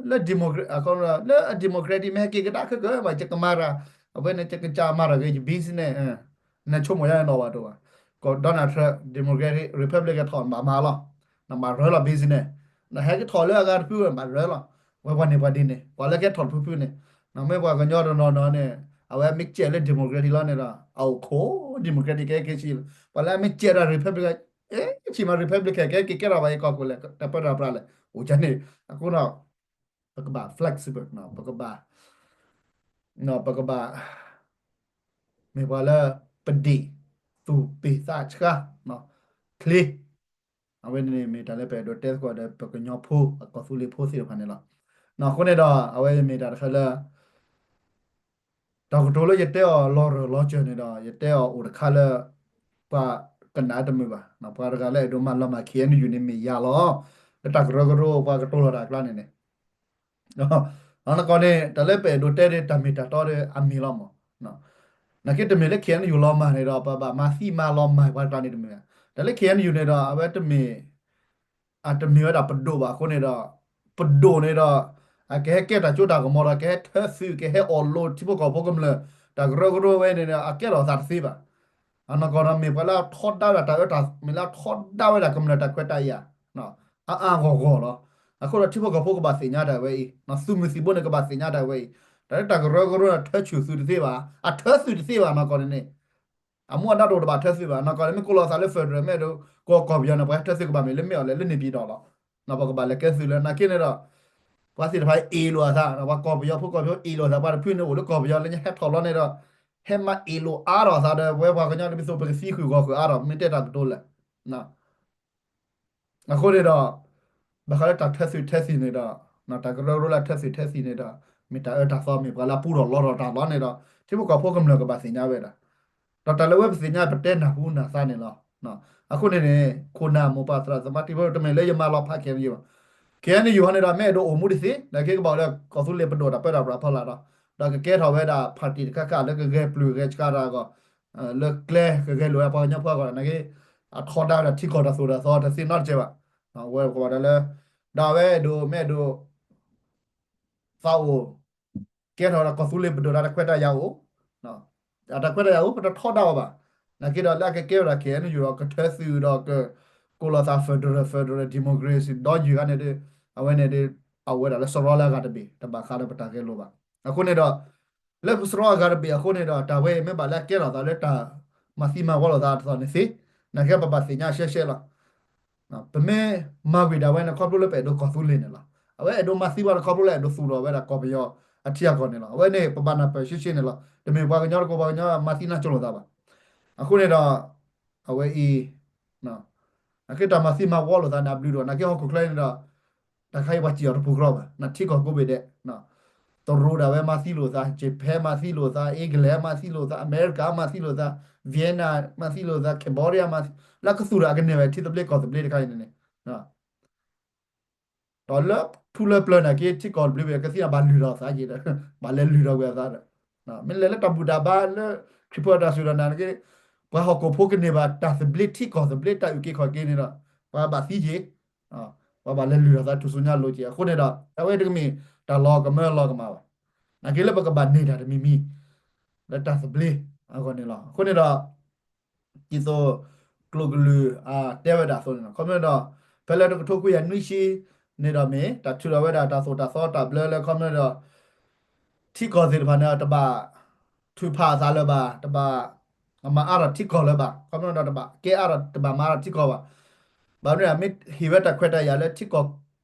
လၢ democracy လၢအ democracy မ့ၢ်ဟဲက့ၤကဒါခဲကၢဘၣ် ယကမၤတၢ် အဝဲန့ၣ် ယကစၢ်မၤတၢ်ဂ့ၤ ယ business နဆိကမိၣ်ယါန့ၣ်နီၣ်ဘၣ်တအိၣ်ဘၣ်. ကီး Donald Trump democracy republic ကထီၣ်ဘၣ်မၤလီၤ နဘၣ်ရၢလီၤ business နဟဲကထီၣ်လၢအဂၤတဖုဘၣ်ရၢလီၤ. ဝဲပှၤန့ၣ်ပှၤဒ်န့ၣ် ပှၤလၢကဲထီၣ်တဖုဖုန့ၣ် နမ့ၢ်ပှၤကညီတနီၤနီၤန့ၣ် အဝဲမ့ၢ်ကဲလၢ democracy လီၤန့ၣ်ဒီး အအိၣ်ခိး democracy ကဟဲက့ၤဆံးလီၤ. ပှၤလၢအမ့ၢ်ကဲဒီး republic အ့ ဆံးမး republic ကဟဲက့ၤကဲထီၣ်ဘၣ်အံၤကီၢ်ခိၣ်လဲၣ် တၢ်ပၢတၢ်ပြးလဲၣ် အိၣ်ကန့ၣ် အဃိဒီး ပကဘၣ် flexible ပကဘၣ် ပကဘၣ် မ့ၢ်ပှၤလၢ ပဒ့ၣ် သူၣ်ပ့ၢ်သးဆှါ ချ့ အဝဲန့ၣ်မ့ၢ်တၢ်လၢပအဲၣ်ဒိးတဲသကိးဒီး ပကညီဖိ အကီၢ်သူလ့ၤဖိသ့ၣ်တဖၣ်န့ၣ်လီၤ. အဃိန့ၣ်ဒီး အဝဲမ့ၢ်တၢ်တခါလၢ တၢ်ကတိၤလၢယတဲအီၤလီၤရၢၢ်လီၤစၢၤန့ၣ်ဒီး ယတဲအီၤအိၣ်တခါလၢ ပှၤကနၣ်တမုာ်ဘၣ်. ပှၤတဂၤလၢအဲၣ်ဒိးမၤလီၤမၢ် ခ့ၣ်အဲၣ်ယူၣ်န့ၣ်မ့ၢ်ယၤလီၤ. လၢတၢ်ကရၢကရိ ပှၤကတိၤလီၤတၢ်အကျါန့ၣ်န့ၣ် နကီၢ်န့ၣ် တၢ်လၢပအဲၣ်ဒိးတဲဒီး တၢ်မ့ၢ်တၢ်တီဒီးအမ့ၢ်လီၤမး. နာ်က့တမ့ၢ်လၢ ခ့ၣ်အဲၣ်ယူၣ် လီၤမၢ်န့ၣ်ဒီး ပဘၣ်မၤသံမၤလီၤမၢ်ပှၤတဂၤန့ၣ်တမ့ၢ်ဘၣ်. တၢ်လၢ ခ့ၣ်အဲၣ်ယူၣ် န့ၣ်ဒီး အဝဲတမ့ၢ် အတမ့ၢ်ဝဲဒၣ်ပဒိၣ်ဘၣ်အဃိန့ၣ်ဒီး ပဒိၣ်န့ၣ်ဒီး အကဟဲကဲတၢ်စိတၢ်ကမီၤဒီး ကဟဲထၢသုး ကဟဲအီၣ်လိၤထံဖိကီၢ်ဖိကမျၢၢ် တၢ်ကရၢကရိဝဲန့ၣ်ဒီး အကဲထီၣ်သးတသ့ဘၣ်. အနီၢ်ကီၢ်ဒီးမ့ၢ်ပှၤလၢအထီဒါဝဲဒၣ်တၢ်အၢတၢ် မ့ၢ်လၢအထီဒါဝဲဒၣ်ကမျၢၢ်တၢ်ခွဲးတၢ်ယာ် အအါဂီၢ်ဂီၢ်လီၤ. အဃိဒီးထံဖိကီၢ်ဖိကဘၣ်သ့ၣ်ညါတၢ်ဝဲအံၤ သုးမုၢ်သံၣ်ဘိန့ၣ်ကဘၣ်သ့ၣ်ညါတၢ်ဝဲအံၤ တၢ်လၢတၢ်ကရၢကရိန့ၣ် ထၢဆူၣ်သုးတသ့ဘၣ် အထၢသုးတသ့ဘၣ် နီၢ်ကီၢ်န့ၣ်န့ၣ် အမူအဒါတအိၣ်တဘၣ်ထၢသုးဘၣ် နီၢ်ကီၢ်န့ၣ် မ့ၢ်ကိးလီၤသးလၢ federal မ့ၢ်အဲၣ်ဒိးကိးကီၢ်ပယီၤန့ၣ် ပှၤဟဲထၢသုးကဘၣ်မ့ၢ်လၢမ့ၢ်အီၤလဲၣ် လၢန့ၣ်ပံၤဒီးလီၤ. ပကဘၣ်လဲၤကဲသုးလၢနာ်က့န့ၣ်ဒီး ပှၤသ့ၣ်တဖၣ်အ့ၣ်လိာ်အသး ပှၤကီၢ်ပယီၤဖိကီၢ်ပယီၤအ့ၣ်လိာ်သး ပှၤတဖုန့ၣ်အိၣ်လၢကီၢ်ပယီၤလၢညါဟဲထီၣ်လီၤန့ၣ်ဒီး ဟဲမၤအ့ၣ်လိာ်အါထီၣ်အသးဒီး ပဝဲပှၤကညီတမံၤသိးပကသံဃုာ်ဂီၤဃုာ်အါထီၣ် မ့ၢ်တဲတၢ်ကတိၤလဲၣ် အဃိန့ၣ်ဒီး ဘၣ်ဃးလၢတၢ်ထၢသုးထၢသံးန့ၣ်ဒီး တၢ်ကရၢကရိလၢအထၢသုးထၢသံးန့ၣ်ဒီး မ့ၢ်တၢ်အၢတၢ်သီမ့ၢ်ပှၤလၢအပူထီၣ်လီထီၣ်တၢ်လီၤန့ၣ်ဒီး ထံဖိကီၢ်ဖိကမျၢၢ်ကဘၣ်သ့ၣ်ညါဝဲဒၣ် ဒီးတၢ်လၢအဝဲပသ့ၣ်ညါပတဲနၢ်ဟူနၢ်သးန့ၣ်လီၤ. အဃိန့ၣ်န့ၣ် ခိၣ်နၢ်မိၢ်ပၢ်သရၣ်သမါတံၤဖိ တမ့ၢ်လၢယမၤလီၤဖး ခ့ၣ်အဲၣ်ယူၣ် ခ့ၣ်အဲၣ်ယူၣ်ဟီန့ၣ်ဒီး မ့ၢ်အဲၣ်ဒိးအိၣ်မူတသ့ နာ်က့ကဘၣ်အိၣ်လၢကီၢ်သူလ့ၤပဒိၣ်တၢ်ပၢတၢ်ပြးဖီလာ်ဒီး ဒီးကကဲထီၣ်ဝဲဒၣ် party တခါခါလၢကဂဲၤပျုၢ်ဂဲၤဆှးတၢ်အဂီၢ် လၢကျဲကဂဲၤလိာ်ဝဲပှၤကညီဖိအဂီၢ် နာ်က့ အထီဒါဝဲဒၣ်ထံကီၢ်တၢ်သိၣ်တၢ်သီတသ့နီတစဲးဘၣ်. ဝဲကဘၣ်ဒီးလၢ ဒီးအဝဲအဲၣ်ဒိး မ့ၢ်အဲၣ်ဒိး သးအိၣ် ကဲထီၣ်ဒီးကီၢ်သူလ့ၤပဒိၣ်တၢ်တခွဲးတၢ်ယာ်အိၣ် တၢ်ခွဲးတၢ်ယာ်အိၣ် ပတထီဒါအီၤဘၣ်. နာ်က့ဒီးလၢအကကဲဝဲဒၣ် ခ့ၣ်အဲၣ်ယူၣ် ဒီးကထၢသုးဒီးက ကိးလီၤသး federal federal democracy ဒီယုၢ်ဂၤန့ၣ်ဒီး အဝဲန့ၣ်ဒီး အဝဲဒၣ်လၢစရီလၢအဂၤတဘ့ၣ် တဘၣ်ဃးဒီးပတၢ်ဂဲၤလိာ်ဘၣ်. အဃိန့ၣ်ဒီး လၢပစရီအဂၤတဘ့ၣ်အဃိန့ၣ်ဒီး တၢ်ဝဲအံၤမ့ၢ်ဘၣ်လၢအကဲထီၣ်သးလၢတၢ်မၤသံမၤဝီလိာ်သးတသီန့ၣ်သ့, နာ်က့ပဘၣ်သ့ၣ်ညါရှဲရှဲလီၤ. ပမ့ၢ်မၤဝံၤဒၣ်ဝဲန့ၣ် ခီဖျိလၢပအဲၣ်ဒိးကီၢ်သူလ့ၤန့ၣ်လီၤ. အဝဲအဲၣ်ဒိးမၤသံပှၤန့ၣ် ခီဖျိလၢအဲၣ်ဒိးသူၣ်ထီၣ်ဝဲဒၣ်ကီၢ်ပယီၤအထံအကီၢ်န့ၣ်လီၤ. အဝဲန့ၣ် ပဘၣ်နၢ်ပၢၢ်ရှဲရှဲန့ၣ်လီၤ. တမ့ၢ်ပှၤကညီတကိးပှၤကညီမၤသံနၢ်ကၠိလိာ်သးဘၣ်. အဃိန့ၣ်ဒီး အဝဲအံၤ နာ်က့တၢ်မၤသံမၤဝီလိာ်သးန့ၣ် အဘျုးတအိၣ် နာ်က့ဟီၣ်ခိၣ်ချၢန့ၣ်ဒီး တၢ်ခါအံၤပှၤစံၣ်အီၤတပူၤကြီဘၣ် နထံကီၢ်ကိးဘ့ၣ်ဒဲး တရူးဒၣ်ဝဲမၤသံလိာ်သး Japan မၤသံလိာ်သး England မၤသံလိာ်သး အမဲရကၤမၤသံလိာ်သး Vietnam မၤသံလိာ်သး Cambodia မၤသံ လၢကသူၣ်ဒီးအကန့ၢ်ဝဲထံသဘျ့ကီၢ်သဘျ့တခါအံၤန့ၣ်န့ၣ် ဒီးလၢထူလၢပျၢၤနာ်က့ ထံကီၢ်တဘျုးဘ့ၣ်ကသံၣ်န့ၣ် ဘၣ်လုၢ်ထီၣ်သးက့ၤဒီး ဘၣ်လဲၤလုၢ်ထီၣ်ကွံာ်အသးဒီး မ့ၢ်လဲၤလၢတၢ်ဘူၣ်တၢ်ဘါလၢ ခရံာ်ဖိတၢ်စူၢ်တၢ်နာ်နာ်က့ ပှၤဟီၣ်ခိၣ်ဖိကန့ၢ်ဘၣ်တၢ်သဘျ့ထံကီၢ်သဘျ့တၢ်အုၣ်က့ၤခီၣ်က့ၤန့ၣ်ဒီး ပှၤဘၣ်သံက့ၤ ပှၤဘၣ်လဲၤလုၢ်ထီၣ်သးထူၣ်စုညါလိၤက့ၤ အဃိန့ၣ်ဒီး အဝဲတကမ့ၢ်တၢ်လီၤကမၢလီၤကမၣ်ဘၣ်. နာ်က့လၢပကဘၣ်န့ၢ်တၢ်တမံၤမံၤ လၢတၢ်သဘျ့အဂီၢ်န့ၣ်လီၤ. အဃိန့ၣ်ဒီး ဒ်သိးကျိာ်ကလုၢ်အတဲဝဲဒၣ်အသိးန့ၣ်လီၤ. ခီဖျိဒီး ဖဲလၢတကထိခွံကယၤနွံဆံန့ၣ်ဒီးမ့ၢ် တၢ်ထုးထီၣ်ဝဲဒၣ်တၢ်သိၣ်တၢ်သီတၢ်ဘျၢလၢခီဖျိဒီး ထံကီၢ်သ့ၣ်တဖၣ်န့ၣ် တဘၣ်ထုးဖးအသးလၢၤဘၣ်, တဘၣ်မၤအါထီၣ်ထံကီၢ်လၢၤဘၣ်, ခီဖျိဒီးတဘၣ်ကဲအါထီၣ် တဘၣ်မၤအါထီၣ်ထံကီၢ်ဘၣ်. ဘၣ်မနုၤ မ့ၢ်ဟ့ၣ်ဝဲတၢ်ခွဲးတၢ်ယာ်လၢထံကီၢ်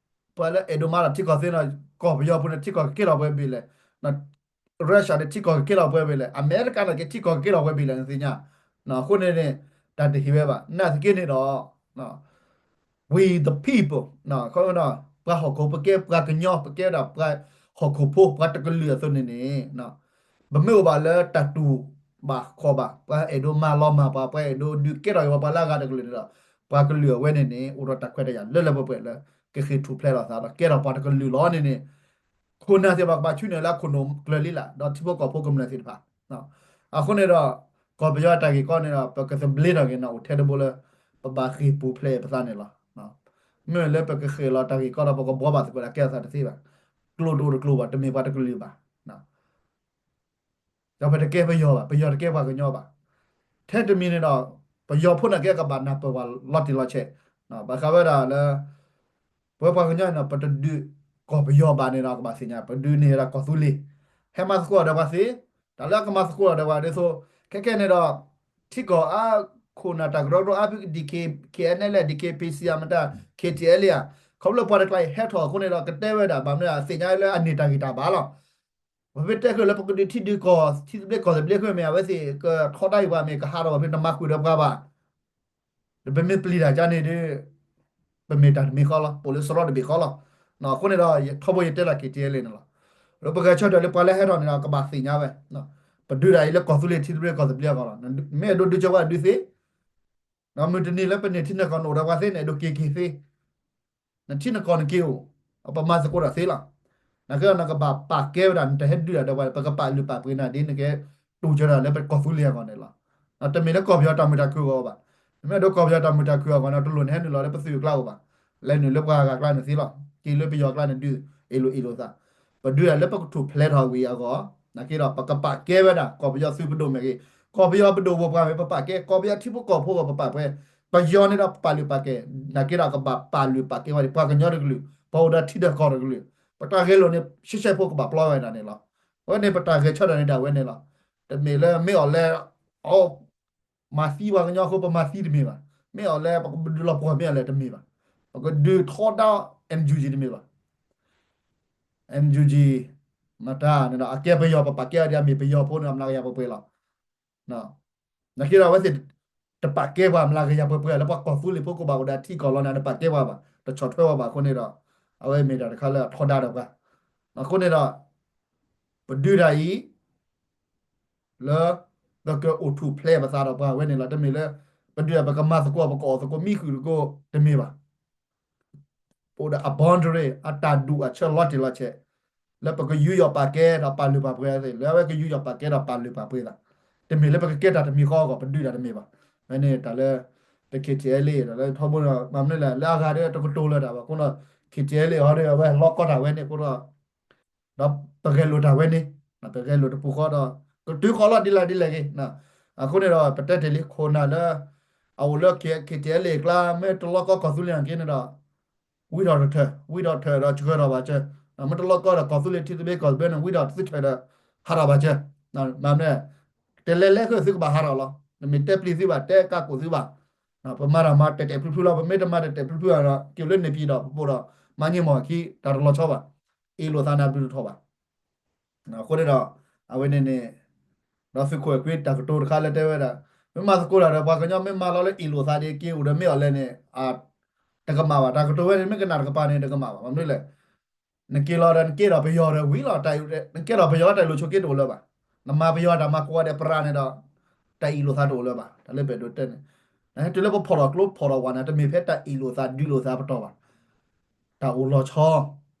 ပှၤလၢအဲၣ်ဒိးမၤအါထီၣ်ထံကီၢ်သ့န့ၣ် ကီၢ်ပယီၤပူၤန့ၣ် ထံကီၢ်ကကဲထီၣ်ပှဲၤဘ့ၣ်လဲၣ် Russia န့ၣ် ထံကီၢ်ကကဲထီၣ်ပှဲၤဘ့ၣ်လဲၣ်, အမဲရကၤန့ၣ်က့ ထံကီၢ်ကကဲထီၣ်ပှဲၤဘ့ၣ်လဲၣ် နသ့ၣ်ညါ. အဃိန့ၣ်န့ၣ် တၢ်တဟ့ၣ်ဝဲဘၣ်. နာ်သက့န့ၣ်ဒီး we the people, ပှၤဟီၣ်ခိၣ် ပကဲပှၤကညီ ပကဲဝဲဒၣ်ပှၤဟီၣ်ခိၣ်ဖိ ပှၤတကလုာ်အသိးန့ၣ်န့ၣ် ပမ့ၢ်အိၣ်ဘၣ်လၢတၢ်တူၢ်ဘၣ်ခီၣ်ဘၣ်, ပှၤအဲၣ်ဒိးမၤလီၤမၢ်ပှၤ, ပှၤအဲၣ်ဒိးဒုးကဲထီၣ်က့ၤပှၤလၢအဂၤတကလုာ်န့ၣ်ဒီး ပှၤကလုာ်အဝဲန့ၣ်န့ၣ် အိၣ်ဒီးတၢ်ခွဲးတၢ်ယာ်လၢလၢပှဲၤပှဲၤလၢ ကဃ့ၢ်ထူၣ်ဖျဲးလီၤသးဒီး ကဲထီၣ်ပှၤတကလုာ်လီၤန့ၣ်န့ၣ် ခိၣ်နၢ်သ့ၣ်တဖၣ်ကဘၣ်ဆူနုာ်လၢအခိၣ်နူာ်ကျၢၤလံလၢ် ဒီးထံဖိကီၢ်ဖိကမျၢၢ်သ့ၣ်တဖၣ်. အဃိန့ၣ်ဒီး ကီၢ်ပယီၤတၢ်ဂ့ၢ်ကီန့ၣ်ဒီး ပကသဘျ့ထီၣ်က့ၤန့ၣ် အိၣ်ထဲတဘိလၢ ပဘၣ်ဃ့ၢ်ပူၤဖျဲးပသးန့ၣ်လီၤ. မ့ၢ်လၢပကဃ့ၢ်လီၤတၢ်ဂ့ၢ်ကီဒီး ပကဘှီဘၣ်သကိးဒၣ်ကဲထီၣ်သးတသ့ဘၣ်. ကျိာ်တအိၣ်တကျိာ်ဘၣ်, တမ့ၢ်ပှၤတကလုာ်ဘၣ်. ဒီးပတကဲပယီၤဘၣ်, ပယီၤတကဲပှၤကညီဘၣ်. ထဲတမံၤန့ၣ်ဒီး ပယီၤဖိန့ၣ်ကဲကဘၣ်နၢ်ပၢၢ်ပှၤလီၤတံၢ်လီၤဆဲး, ဘၣ်ဃးဝဲဒၣ်လၢ ပဝဲပှၤကညီန့ၣ်ဒီး ပတဒုးကီၢ်ပယီၤဘၣ်န့ၣ်ဒီး ကဘၣ်သ့ၣ်ညါ ပဒုးန့ၢ်ဝဲဒၣ်ကီၢ်သူလ့ၤ, ဟဲမၤသကိးဒီးပှၤသ့, တၢ်လၢအကမၤသကိးဒီးပှၤဒ်သိး ခဲကဲန့ၣ်ဒီး ထံကီၢ်အါ ခိၣ်နၢ်တၢ်ကရၢကရိအါဖု ဒ် K N L A, D K P C မတၤ K T L A ဧါ, ခီဖျိပှၤတကျါအံၤဟဲထီၣ်အဃိန့ၣ်ဒီး ကတဲဝဲဒၣ် ဘၣ်မနုၤသ့ၣ်ညါလၢအန့ၢ်တၢ်ဂံၢ်တၢ်ဘါလီၤ. ပမ့ၢ်တဲဃုာ်လၢပကဒုးထံဒုးကီၢ် ထံသဘျ့ကီၢ်သဘျ့ဃုာ်မ့ၢ် အဝဲသ့ၣ်ကထီဒါအံၤပှၤမ့ၢ် ကဟးထီၣ်ပှၤဖဲ နမၤဃုာ်ဒီးပှၤဘၣ်. ဒီးပမ့ၢ်ပျံၤတၢ်ကါန့ၣ်ဒီး ပမ့ၢ်တၢ်တမံၤဃီလီၤ, ပအိၣ်လၢစရီတဘ့ၣ်ဃီလီၤ. အဃိန့ၣ်ဒီး ထီဘိယတဲလီၤ K T L A န့ၣ်လီၤ. ဒီးပဂဲၤဆၢထၢၣ်လၢပှၤလၢဟဲထီၣ်န့ၣ်ဒီး ကဘၣ်သ့ၣ်ညါဝဲ, ပဒုးဒၣ်အံၤလၢကီၢ်သူလ့ၤထံသဘျ့ကီၢ်သဘျ့အဂီၢ်လီၤ. မ့ၢ်အဲၣ်ဒိးဒုးကၢဝဲဒုးသ့, ဒီးမုၢ်တနံၤလၢပန့ၢ်ထံနၢၣ်ကီၢ်နအိၣ်ဒီးပှၤသ့န့ၣ် အဲၣ်ဒိးက့ၤက့ၤသ့ နထံနကီၢ်နက့ၤအိၣ်, ပမၤသကိးတၢ်သ့လီၤ. နာ်က့ဒီးနကဘၣ်ပာ်ကဲဝဲဒၣ် နတဟဲဒုးတၢ်ဒီးပှၤ ပကပာ်လုၢ်ပာ်ပှ့ၤနၤဒ်နကတူၢ်ကၢတၢ်လၢပကီၢ်သူလ့ၤအဂီၢ်န့ၣ်လီၤ. တမ့ၢ်လၢကီၢ်ပယီၤတၢ်မုာ်တၢ်ခုၣ်အဂီၢ်ဘၣ်. နမ့ၢ်အဲၣ်ဒိးကီၢ်ပယီၤတၢ်မုာ်တၢ်ခုၣ်အဂီၢ်န့ၣ် တလိၣ်နဟဲနုာ်လီၤလၢပသုးကျါအိၣ်ဘၣ်. လဲၤနုာ်လၢပှၤဂၤကျါန့ၣ်သ့လီၤ. က့ၤလၢပယီၤကျါန့ၣ်ဒုး အ့ၣ်လိာ်အ့ၣ်လိာ်သး. ပဒုးတၢ်လၢပကထူၣ်ဖျဲးထီၣ်ဝံၤအဂီၢ်, နာ်က့ဒီး ပကပာ်ကဲဝဲဒၣ် ကီၢ်ပယီၤသုးပဒိၣ်မ့ၢ်ဂ့ၤ, ကီၢ်ပယီၤပဒိၣ်ပပှၢ်မ့ၢ် ပပာ်ကဲ, ကီၢ်ပယီၤထံဖိကီၢ်ဖိဂီၢ်ပပာ်ကဲ, ပယီၤန့ၣ်ဒီးပပာ်လုၢ်ပာ်ကဲ, နာ်က့ဒီးကဘၣ်ပာ်လုၢ်ပာ်ကဲဝဲဒၣ် ပှၤကညီတကလုာ်, ပအိၣ်ဒီးထံဒီးကီၢ်တကလုာ်, ပတၢ်ဂဲၤလိာ်န့ၣ် ရှဲရှဲဖိကဘၣ်ပျီဝဲဒၣ်န့ၣ်လီၤ. အဝဲန့ၣ်ပတၢ်ဂဲၤဆၢထၢၣ်န့ၣ်ဒၣ်ဝဲန့ၣ်လီၤ. တမ့ၢ်လၢမ့ၢ်အီၤလဲၣ် အ မၤသံပှၤကညီအဃိ ပမၤသံတမ့ၢ်ဘၣ်. မ့ၢ်အီၤလဲၣ် ပကဒုးလီၤပှီၢ်မ့ၢ်အီၤလဲၣ်တမ့ၢ်ဘၣ်. ပကဒုးထီဒါ N U G တမ့ၢ်ဘၣ်. N U G မတၤန့ၣ်ဒီး အကဲပယီၤ ပပာ်ကဲအီၤဒ်အမ့ၢ်ပယီၤဖိန့ၣ် အမျးကယၤပှဲၤပှဲၤလီၤ. နာ်က့ဒီးအဝဲသ့ၣ် တပာ်ကဲပှၤအမျးကယၤပှဲၤပှဲၤလၢပှၤကီၢ်သူလ့ၤဖိကဘၣ်အိၣ်ဒီးထံကီၢ်လီၤန့ၣ် တပာ်ကဲပှၤဘၣ်, တဆီၣ်ထွဲပှၤဘၣ်အဃိန့ၣ်ဒီး အဝဲမ့ၢ်တၢ်တခါလၢအထီဒါဒီးပှၤ. အဃိန့ၣ်ဒီး ပဒုးတၢ်အံၤ လၢ ပကအိၣ်ထူၣ်ဖျဲးပသးဒီးပှၤဝဲန့ၣ်လီၤ. တမ့ၢ်လၢ ပဒုးဒီးပကမၤသကိး ပကအီၣ်သကိးမံဃုာ်သကိးတမ့ၢ်ဘၣ်. ပအိၣ်ဒီးအ boundary အတၢ်ဒူၣ်အဆၢလီၤတံၢ်လီၤဆဲး လၢပကယူးယီၣ်ပာ်ကဲဒီးပာ်လုၢ်ပာ်ပှ့ၤအသ့ၣ် လၢအဝဲကယူးယီၣ်ပာ်ကဲဒီးပာ်လုၢ်ပာ်ပှ့ၤသး, တမ့ၢ်လၢပကကဲတၢ်တမံၤဃီအဂီၢ် ပဒုးတၢ်တမ့ၢ်ဘၣ်. ဝဲန့ၣ်တၢ်လၢ ပ K T L A ဒီးလၢထီဘိန့ၣ် မၤမနုၤလဲၣ် လၢအဂၤဒီးတကတိၤလၢၤတၢ်ဘၣ် အဃိဒီး K T L A ဟီဒီး အဝဲလီၤကီတၢ်ဝဲန့ၣ်အဃိဒီး ဒီးပဂဲၤလိာ်တၢ်ဝဲန့ၣ် ပဂဲၤလိာ်တပူၤဃီဒီး ကတုၤဃီလီၤဒ်လဲၣ်ဒ်လဲၣ်ဂ့ၤ. အဃိန့ၣ်ဒီး ပတဲတ့ၢ်လံ ခိၣ်နၢ်လၢ အအိၣ်လၢ K T L A အကျါ မ့ၢ်တလီၤကီကီၢ်သူလ့ၤနာ်က့န့ၣ်ဒီး ဝံထီၣ်တထၢၣ် ဝံထီၣ်တထၢၣ်ဒီးဆှၢထီၣ်ဘၣ်စၢၤ, မ့ၢ်တလီၤကီဒီးကီၢ်သူလ့ၤထံသဘျ့ကီၢ်သဘျ့န့ၣ် ဝံထီၣ်သုထၢၣ်ဒီး ဟးထီၣ်ဘၣ်စၢၤ. မ့ၢ် တလဲၤလဲၤဃုာ်သုကဘၣ်ဟးထီၣ်လီၤ. နမ့ၢ်တဲပျံၤသုဘၣ် တဲကးကိာ်သုဘၣ်. ပမၤတၢ်မၤတဲာ်တဲာ်ဖျုးဖျုးလီၤ. ပမ့ၢ်တမၤတဲာ်တဲာ်ဖျုးဖျုးဘၣ်ဒီး က့ၤလၢန့ၣ်ပံၤဒီးပပိာ်ဒီး မၤည့မီၢ်အခံ တၢ်တလီၤဆီဘၣ်. အ့ၣ်လိာ်သးန့ၣ်ဘျုးတထီၣ်ဘၣ်. အဃိန့ၣ်ဒီး အဝဲန့ၣ်န့ၣ် ဒီးသုးခိၣ်အဲၣ်ခွံတၢ်ကတိၤတခါလၢတဲဝဲဒၣ် မ့ၢ်မၤသကိးတၢ်ဒီးပှၤကညီ မ့ၢ်မၤလီၤလၢအ့ၣ်လိာ်သးဒ်က့ၤအိၣ်ဒီးမ့ၢ်အီၤလဲၣ်န့ၣ် တကမၣ်ဘၣ်. တၢ်ကတိၤဝဲန့ၣ် မ့ၢ်ကနၣ်တကပၤန့ၣ် တကမၣ်ဘၣ်. မ့ၢ်မနုၤလဲၣ် နက့ၤလီၤဒီးနကဲထီၣ်ပယီၤဒီးဝံၤလီၤ. နကဲထီၣ်ပယီၤတၢ်အ့ၣ်လိာ်ဆိးက့တအိၣ်လၢၤဘၣ်. နမၤပယီၤတၢ်မၤကိးဂၤဒဲးပရၤန့ၣ်ဒီး တၢ်အ့ၣ်လိာ်သးတအိၣ်လၢၤဘၣ်. တၢ်လၢပအဲၣ်ဒိးတဲန့ၣ် နဟဲတုၤလၢပဖီၣ်ထီၣ်ကျိဖီၣ်ထီၣ်ဝါန့ၣ် တမ့ၢ်ဖဲတၢ်အ့ၣ်လိာ်သးဒုးလိာ်သးပတီၢ်ဘၣ်. တၢ်အိၣ်လီၤဆီ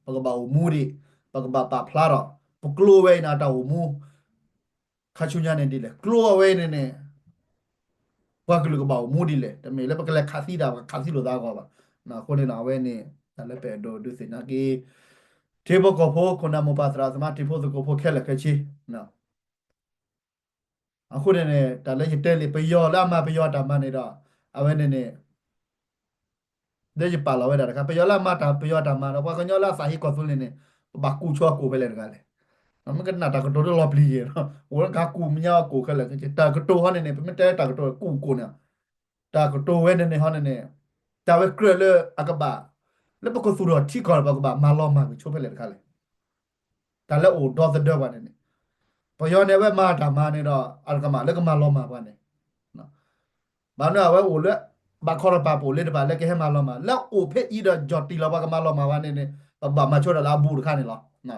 ပကဘၣ်အိၣ်မူဒံး ပကဘၣ်ပာ်ဖျါထီၣ် ပကျိဝဲအံၤန့ၣ် တၢ်အိၣ်မူ ခါဆူညါန့ၣ်ဒ်လဲၣ် ကျိအဝဲအံၤန့ၣ်န့ၣ် ပှၤကလုာ်ကဘၣ်အိၣ်မူဒ်လဲၣ်. တမ့ၢ်လၢပကလဲၤခးသံတၢ် ပကခးသံလိာ်သးအဂီၢ်ဘၣ်. အဃိန့ၣ်ဒီး အဝဲန့ၣ် တၢ်လၢပအဲၣ်ဒိးဒုးသ့ၣ်ညါက့ၤ ထံဖိကီၢ်ဖိ ခိၣ်နၢ်မိၢ်ပၢ်သရၣ်သမါ ထံဖိသကိးဖိခဲလၢာ်ခဲဆ့ အဃိန့ၣ်န့ၣ် တၢ်လၢယတဲလံ ပယီၤလၢအမၤပယီၤတၢ်မၤန့ၣ်ဒီး အဝဲန့ၣ်န့ၣ် လၢယပာ်လီၤဝဲဒၣ်တခါ ပယီၤလၢအမၤတၢ်ပယီၤတၢ်မၤဒီး ပှၤကညီလၢအသးဟ့ကီၢ်သူလ့ၤန့ၣ် ပဘၣ်ကူၣ်ဆိအကိၣ်ဖဲလဲၣ်တဂၤလဲၣ်. မ့ၢ်ကနၣ်တၢ်ကတိၤတလီၤပျံၤယဲၢ် အိၣ်လၢကကူၣ်မညီအကိၣ်ခဲလၢာ် တၢ်ကတိၤဟီန့ၣ်န့ၣ် ပမ့ၢ်တဲတၢ်ကတိၤကူၣ်ကိၣ်န့ၣ် တၢ်ကတိၤဝဲန့ၣ်န့ၣ်ဟီန့ၣ်န့ၣ် တၢ်ဝဲကြၢးလၢအကဘၣ် လၢပကသူၣ်ထီၣ်ထံကီၢ် ပကဘၣ်မၤလီၤမၢ်ကွံာ်ဆိဖဲလဲၣ်တခါလဲၣ်. တၢ်လၢအိၣ်ဒီသဒၢပှၤန့ၣ်န့ၣ် ပယီၤန့ၣ် အဝဲမၤတၢ်မၤန့ၣ်ဒီး အတကမၣ်လၢကမၤလီၤမၢ်ပှၤန့ၣ် ဘၣ်မနုၤအဝဲအိၣ်လၢ ဘၣ်ခီတပၤ ပအိၣ်လၢတပၤလၢကဟဲမၤလီၤမၢ် လၢအိၣ်ဖဲအံၤဒီး ကၠီၣ်တံၢ်လီၤပှၤကမၤလီၤမၢ်ဝဲန့ၣ်န့ၣ် ပဘၣ်မၤဆိဒီးလၢအဘူးတခါန့ၣ်လီၤ.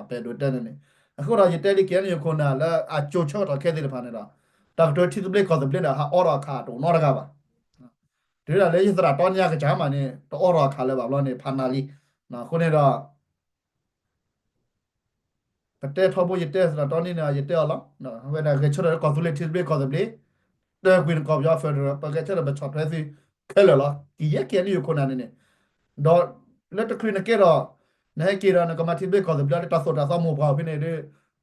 ပအဲၣ်ဒိးတဲန့ၣ်န့ၣ် အဃိဒီးယတဲလံ ကဲန့ၣ်ယခိၣ်နၢ်လၢအကၠိဆၢကတီၢ်ခဲသ့ၣ်တဖၣ်န့ၣ်ဒီး တၢ်ကတိၤထံသဘျ့ကီၢ်သဘျ့ဒီး ဟးအိးထီၣ်အခးတအိၣ်နီတဂၤဘၣ်. တုၤဒၣ်လၢယသရၣ်တီနံၤအကစၢ်မးန့ၣ် တအိးထီၣ်အခးလၢၤဘၣ်ဘျီန့ၣ် ဖးနၤလံ. အဃိန့ၣ်ဒီး ပတဲထီဘိယတဲသရၣ်တီနံၤန့ၣ် ယတဲအီၤလီၤ. အဝဲဒၣ်ဂဲၤဆၢထၢၣ်လၢကီၢ်သူလ့ၤထံသဘျ့ကီၢ်သဘျ့ တၢ်ကွံာ်နကီၢ်ပယီၤ federal ပဂဲၤဆၢထၢၣ်ပဆီၣ်ထွဲသုခဲလၢာ်လီၤ. ကယဲၢ်ကဲန့ၣ်ယခိၣ်နၢ်န့ၣ်န့ၣ် ဒီးလၢတချုးနကဲဒီး နဟဲက့ၤဒီးနကမၤထံသဘျ့ကီၢ်သဘျ့လၢတၢ်သိၣ်တၢ်သီမိၢ်ပှၢ်ဖဲန့ၣ်ဒီး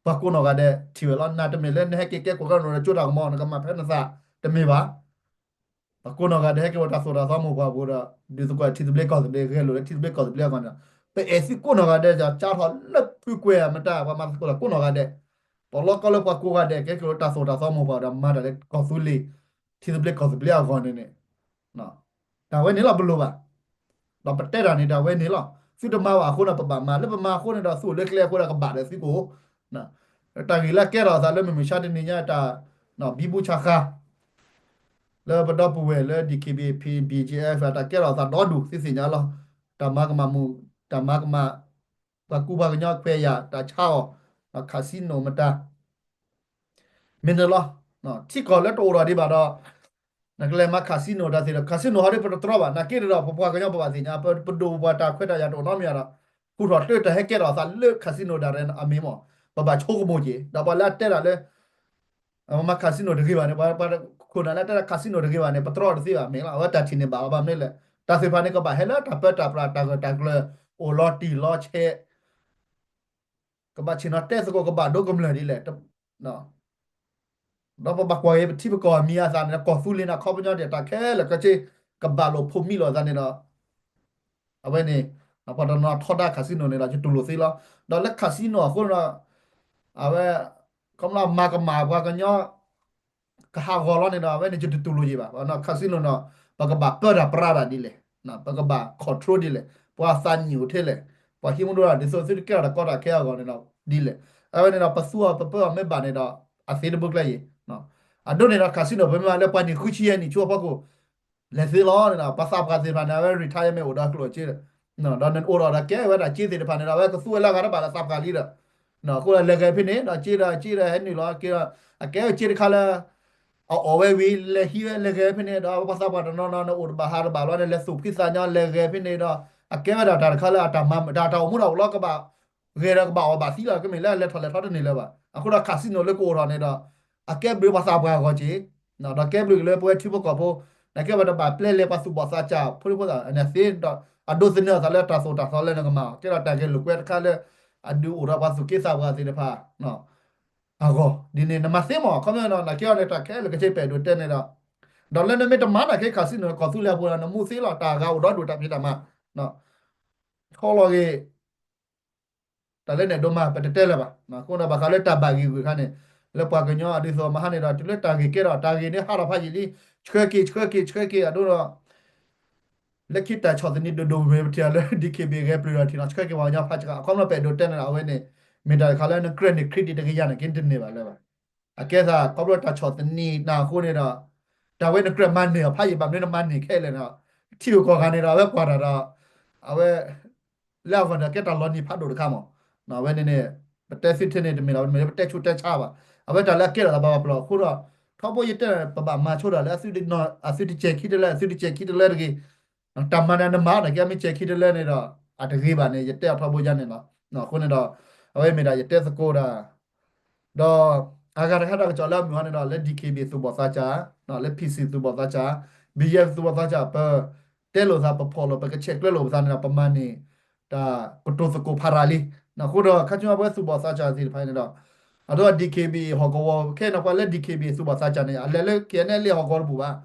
ပှၤကိးနီၢ်ဂၤဒဲးထံၣ်ဝဲလီၤ. နတမ့ၢ်လၢနဟဲက့ၤကဲခိၣ်ကီၢ်နီၢ်ဒီးကၠိတၢ်ကမီၤ နကမၤဖဲနသးတမ့ၢ်ဘၣ်. ပှၤကိးနီၢ်ဂၤဒဲးဟဲက့ၤဝဲတၢ်သိၣ်တၢ်သီမိၢ်ပှၢ်ပူၤဒီး ဒုးသကိးထံသဘျ့ကီၢ်သဘျ့ ဂဲၤလိာ်လၢထံသဘျ့ကီၢ်သဘျ့အဂီၢ်န့ၣ် ပအဲၣ်သုကိးနီၢ်ဂၤဒဲး ကၠါထီၣ်လၢဖုကွဲၤအမတၤ ပှၤမၤသကိးတၢ်ကိးနီၢ်ဂၤဒဲး ပလီၢ်ကီၢ်လၢပှၤကိးဂၤဒဲး ကဲက့ၤဝဲတၢ်သိၣ်တၢ်သီမိၢ်ပှၢ်ဒီး မၤတၢ်လၢကီၢ်သူလ့ၤ ထံသဘျ့ကီၢ်သဘျ့အဂီၢ်န့ၣ်န့ၣ် တၢ်ဝဲန့ၣ်လီၤ ပလိၣ်ဘၣ်. ဒီးပတဲတၢ်န့ၣ် တၢ်ဝဲန့ၣ်လီၤ. သုတမၤဘၣ်အဃိန့ၣ် ပဘၣ်မၤ လၢပမၤအဃိန့ၣ်ဒီး သုအိၣ်လၢကျဲအဃိဒီး ကဘၣ်ဒီးသုကအိၣ် တၢ်ဂ့ၢ်လၢအကဲထီၣ်အသးလၢမုၢ်မဆါတနံၤညါတၢ် ဘံဘူဆါဃါ လၢပဒီပုၢ်ဝဲၢ်လၢ DKBA BGF တၢ်ကဲထီၣ်အသးဒီဒူၣ် သုသ့ၣ်ညါလီၤ. တၢ်မၤကမၣ်မူး တၢ်မၤကမၣ် ပှၤကူပှၤကညီခွဲးယာ် တၢ်ဆါအီၤ casino မတၤ မ့ၢ်န့ၣ်လီၤ. ထံကီၢ်လၢတအိၣ်ဒီးဒံးဘၣ်ဒီး နကလဲၤမၤ casino တၢ်သ့ၣ်ဒီး casino ဟီဒ်ပတတြီဘၣ် နာ်က့ဒီး ပပှၤကညီပဘၣ်သ့ၣ်ညါ ပဒိၣ်ပပှၢ်တၢ်ခွဲးတၢ်ယာ်တအိၣ်နီတမံၤဒီး ဃူထီၣ်တၢ်တၢ်ဟဲကဲထီၣ်အသးလၢ casino ဒၣ်ရဲအမ့ၢ်မး ပဘၣ်ဆိကမိၣ်က့ၤ ဒီးပှၤလၢအတဲတၢ်လၢ မၤ casino တဂ့ၤဘၣ်န့ၣ် ပှၤခိၣ်နၢ်လၢတဲတၢ် casino တဂ့ၤဘၣ်န့ၣ် ပတြီတသ့ဘၣ်မ့ၢ်လီၤ. အဝဲတၢ်ထံၣ်န့ၢ်ဘၣ်အီၤဘၣ်မနုၤလဲၣ် တၢ်သ့ၣ်တဖၣ်န့ၣ် ကဘၣ်ဟဲလၢတၢ်ပၢတၢ်ပြး တၢ်ဂၢၢ်တၢ်ကျၢၤ အိၣ်လီၤတံၢ်လီၤဆဲး ကဘၣ်ဆ့ၣ်နီၤတဲသကိး ကဘၣ်ဒိကမျၢၢ်ဒ်လဲၣ် ဒီးပဘၣ်ကွၢ်က့ၤ ပထံပကီၢ်အမံၤအသးန့ၣ် ကီၢ်သူလ့ၤန့ၣ် အခီပညီဒ်တၢ်ခဲလၢာ်ခဲဆ့ ကဘၣ်လိာ်ဖိးမံလိာ်အသးန့ၣ်ဒီး အဝဲန့ၣ် ပှၤတနီၤထီဒါ casino န့ၣ်ဒီး ယတူၢ်လိာ်သ့လီၤ. ဒီးလၢ casino အဃိန့ၣ်ဒီး အဝဲ ခီဖျိမၤကမၣ်ပှၤကညီ ကဟးဂီၤလီၤန့ၣ်ဒီး အဝဲန့ၣ်ယတတူၢ်လိာ်ယံၤဘၣ်. casino န့ၣ်ဒီး ပကဘၣ်ပၢတၢ်ပြးတၢ်ဒ်လဲၣ်, ပကဘၣ် control ဒ်လဲၣ်, ပှၤသးနံၣ်အိၣ်ထဲလဲၣ်, ပှၤဟံးမူဒါဒ်သိးသုတကဲထီၣ်တၢ်ကီတၢ်ခဲအဂီၢ်န့ၣ်ဒီး ဒ်လဲၣ်. အဝဲန့ၣ်ဒီးပသူအီၤပပၢအီၤမ့ၢ်ဘၣ်န့ၣ်ဒီး အသ့တဘိကျဲယံၤ. အဒိန့ၣ်ဒီး casino ပမ့ၢ်လၢပှၤနံၣ်ဃုဆံယဲၢ်နံၣ်ဆူအဖီခိၣ် လဲၤသ့လီၤန့ၣ်ဒီး ပှၤသးပှၢ်သ့ၣ်တဖၣ်န့ၣ် အဝဲ retirement အိၣ်ဒီးကျိၣ်စ့ ဒီးနအိၣ်ဒီးဒီးကဲဝဲဒၣ်စ့သ့ၣ်တဖၣ်န့ၣ်ဒီး အဝဲကသူဝဲလၢအဂၤတဘၣ်ဒီးသးပှၢ်လံဒီး အဃိဒီးလဲၤဂဲၤဖဲန့ၣ်ဒီးစ့ဒီးစ့ဒီးဟဲနုာ်လီၤက့ၤဒီး အကဲဝဲစ့တခါလၢ အအိၣ်ဝဲဝံၤ လဲၤဟံးဝဲလဲၤဂဲၤဖဲန့ၣ်ဒီး အဝဲပှၤသးပှၢ်တနီၤနီၤန့ၣ် အိၣ်တဘၣ်ဟးတဘၣ်လီၤန့ၣ် လဲၤသူၣ်ဖှံသးညီလဲၤဂဲၤဖဲန့ၣ်ဒီး အကဲဝဲဒၣ်တၢ်တခါလၢအတၢ်မၤမုာ်တၢ်တၢ်အိၣ်မူဒီးအိၣ်လီၤကဘၣ် ဂဲၤဒီးကဘၣ်အီၣ်ဘၣ်သံလီၤ ကမ့ၢ်လၢအလဲၤထီၣ်လဲၤထီတန့ၢ်လၢၤဘၣ်. အဃိဒီး casino လၢကအိၣ်ထီၣ်န့ၣ်ဒီး အကဲဘျုးပှၤသးပှၢ်အဂီၢ်က့ၤ ဒီးကဲဘျုးက့ၤလၢပဝဲထံဖိကီၢ်ဖိ နာ်က့ပတဘၣ်ပျဲလဲၤပှၤသူၣ်ဘီၣ်သးစၢ်ဖိဒံဖိသၣ်န့ၣ်သ့ဒီး အဒိးသန့ၤအသးလၢတၢ်သိၣ်တၢ်သီလၢနကမၤအီၤ ကဲဒီးတၢ်ဂဲၤလိာ်ကွဲတခါလၢ အဒုးအိၣ်ဒီးပှၤသူၣ်က့သးပှၢ်သ့ၣ်တဖၣ် အဂီၢ် ဒ်န့ၣ် နမၤသ့မး ခီပညီနီၤ နာ်က့အီၤန့ၣ် တၢ်ခဲလၢာ်ကဆ့ပအဲၣ်ဒိးတဲန့ၣ်ဒီး ဒီးလၢနမ့ၢ်တမၤနာ်က့ casino န့ၣ် ကီၢ်သူလ့ၤအပူၤဒီး နမူသ့လီၤ တၢ်ဂၤအိၣ်ဒီဒူၣ်တၢ်ဖံးတၢ်မၤ ဆီလီၤဂ့ၤ တၢ်လၢန့ၣ်ဒိၣ်မး ပတတဲလၢၤဘၣ်. အဃိန့ၣ်ဘၣ်ဃးလၢတၢ်ဘၣ်ဂ့ၢ်ဂုာ်ခါန့ၣ် လၢပှၤကညီအဒုးသိးမဟါန့ၣ်ဒီး တုၤလၢတၢ်ဂ့ၢ်ကဲထီၣ် တၢ်ဂ့ၢ်န့ၣ်ဟးထီၣ်ဖးယံာ်လံ ဆှၢက့ၤ ဆှၢက့ၤ ဆှၢက့ၤ အဒိဒီး လၢခံတၢ်ဆီၣ်သနံးဒိၣ်ဒိၣ်မ့ၢ်ပထံၣ်လၢ DKBA ဂဲၤပျုၢ်ဒီးထံၣ်နီၤ ဆှၢက့ၤပှၤကညီဖးဆကး အခီပညီပအဲၣ်ဒိးတဲန့ၣ်ဒီး အဝဲန့ၣ် မ့ၢ်တၢ်တခါလၢနကြၢးန့ၢ် credit တကယၤန့ၣ်က့ တန့ၢ်ဘၣ်လၢၤဘၣ်. အကဲသး ခီဖျိတၢ်ဆီၣ်သနံးနၤအဃိန့ၣ်ဒီး တၢ်ဝဲနကြၢးမၤန့ၢ်အီၤဖးယံာ်ဘၣ်မနုၤနမၤန့ၢ်ခဲလၢာ်န့ၣ်ဒီး ထံဂုၤကီၢ်ဂၤန့ၣ်ဒီး အဝဲကွၢ်တၢ်ဒီး အဝဲ လၢအဂီၢ်န့ၣ် ကဲတၢ်လီၤနံၤဖးဒိၣ်တခါမး. အဝဲန့ၣ်န့ၣ် ပတဲသုထဲန့ၣ်တမ့ၢ်လီၤ မ့ၢ်လၢပတဲဆူးတဲဆါဘၣ်. အဝဲတၢ်လၢအကဲထီၣ်သးဘၣ်ဘၣ်ပျီအဃိဒီး ထီဘိယတဲ ပဘၣ်မၤဆိဒီးလၢ အသုတစဲၤခံတလၢ အသုတစဲၤခံတလၢတဂ့ၤ. တၢ်မၤန့ၣ်နမၤန့ၣ်က့ မ့ၢ်စဲၤခံတလၢန့ၣ်ဒီး အတဂ့ၤဘၣ်န့ၣ် ယတဲအီၤထီဘိယါန့ၣ်လီၤ. အဃိန့ၣ်ဒီး အဝဲမ့ၢ်ဒၣ်ယတဲသကိးတၢ် ဒီးအဂၤတခါတၢ်ကစီၣ်လၢအမုၢ်ဟါန့ၣ်ဒီး လၢ DKBA သူၣ်ဘီၣ်သးစၢ်, လၢ PC သူၣ်ဘီၣ်သးစၢ်, BGF သူၣ်ဘီၣ်သးစၢ် ပတဲလိာ်သး ပဖီၣ်လိာ် ပကဆဲးကျၢလိာ်ပသးန့ၣ်ဒီး ပမၤန့ၢ် တၢ်ကတိၤသကိးဖးရၤလံ. အဃိဒီး ခါဆူညါပဝဲသူၣ်ဘီၣ်သးစၢ်သ့ၣ်တဖၣ်န့ၣ်ဒီး အဒိ DKBA ဟီၣ်ကဝီၤ ခဲအံၤန့ၣ် ပှၤလၢ DKBA သူၣ်ဘီၣ်သးစၢ်န့ၣ် အလဲၤလၢ KNLA ဟီၣ်ကဝီၤတပူၤဘၣ်.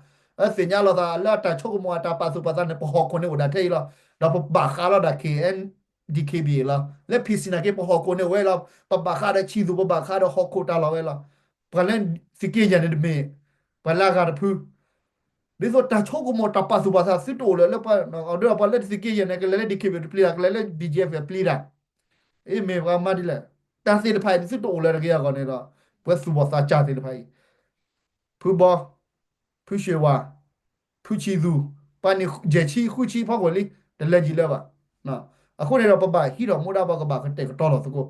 အသ့ၣ်ညါလိာ်သးလၢအတၢ်ဆိကမိၣ်အတၢ်ပာ်သူၣ်ပာ်သးန့ၣ် ပဟီၣ်ခိၣ်န့ၣ်အိၣ်ဒၣ်ထဲအံၤလီၤ. ဒီးပဘၣ်ဃးလီၤဒၣ် KN DKBA လီၤ. လၢ PC နာ်က့ ပဟီၣ်ခိၣ်န့ၣ်အိၣ်ဝဲလီၤ. ပဘၣ်ဃးဒီးဆံးသူၣ် ပဘၣ်ဃးဒီးဟီၣ်ခိၣ်တၢ်လီၢ်ဝဲလီၤ. ပှၤလၢသုးက့ယဲၢ်န့ၣ်တမ့ၢ် ပှၤလၢအဂၤတဖု ဒ်သိးတၢ်ဆိကမိၣ်တၢ်ပာ်သူၣ်ပာ်သးသုတအိၣ်လၢၤလၢပှၤ ဒီးပှၤလၢသုးက့ယဲၢ်န့ၣ် ကလဲၤလၢ DKBA တပျံၤတၢ် ကလဲၤလၢ BGF တပျံၤတၢ် အ့ မ့ၢ်ပှၤမၤဒ်လဲၣ်. တၢ်သ့ၣ်တဖၣ်အံၤသုတအိၣ်လၢၤတဂ့ၤအဂီၢ်န့ၣ်ဒီး ပဝဲသူၣ်ဘီၣ်သးစၢ်သ့ၣ်တဖၣ်အံၤ ဖုဘီ, ဖုၡ့ဝါ, ဖုဆံးသူၣ်, ပှၤန့ၣ်ယဲၢ်ဆံဃုဆံဖီခိၣ်လံ, တလဲၤယံာ်လၢၤဘၣ်. အဃိန့ၣ်ဒီး ပဘၣ်ဟံးထီၣ်မူဒါ ပကဘၣ်ကတဲာ်ကတီၤလီၤသကိး,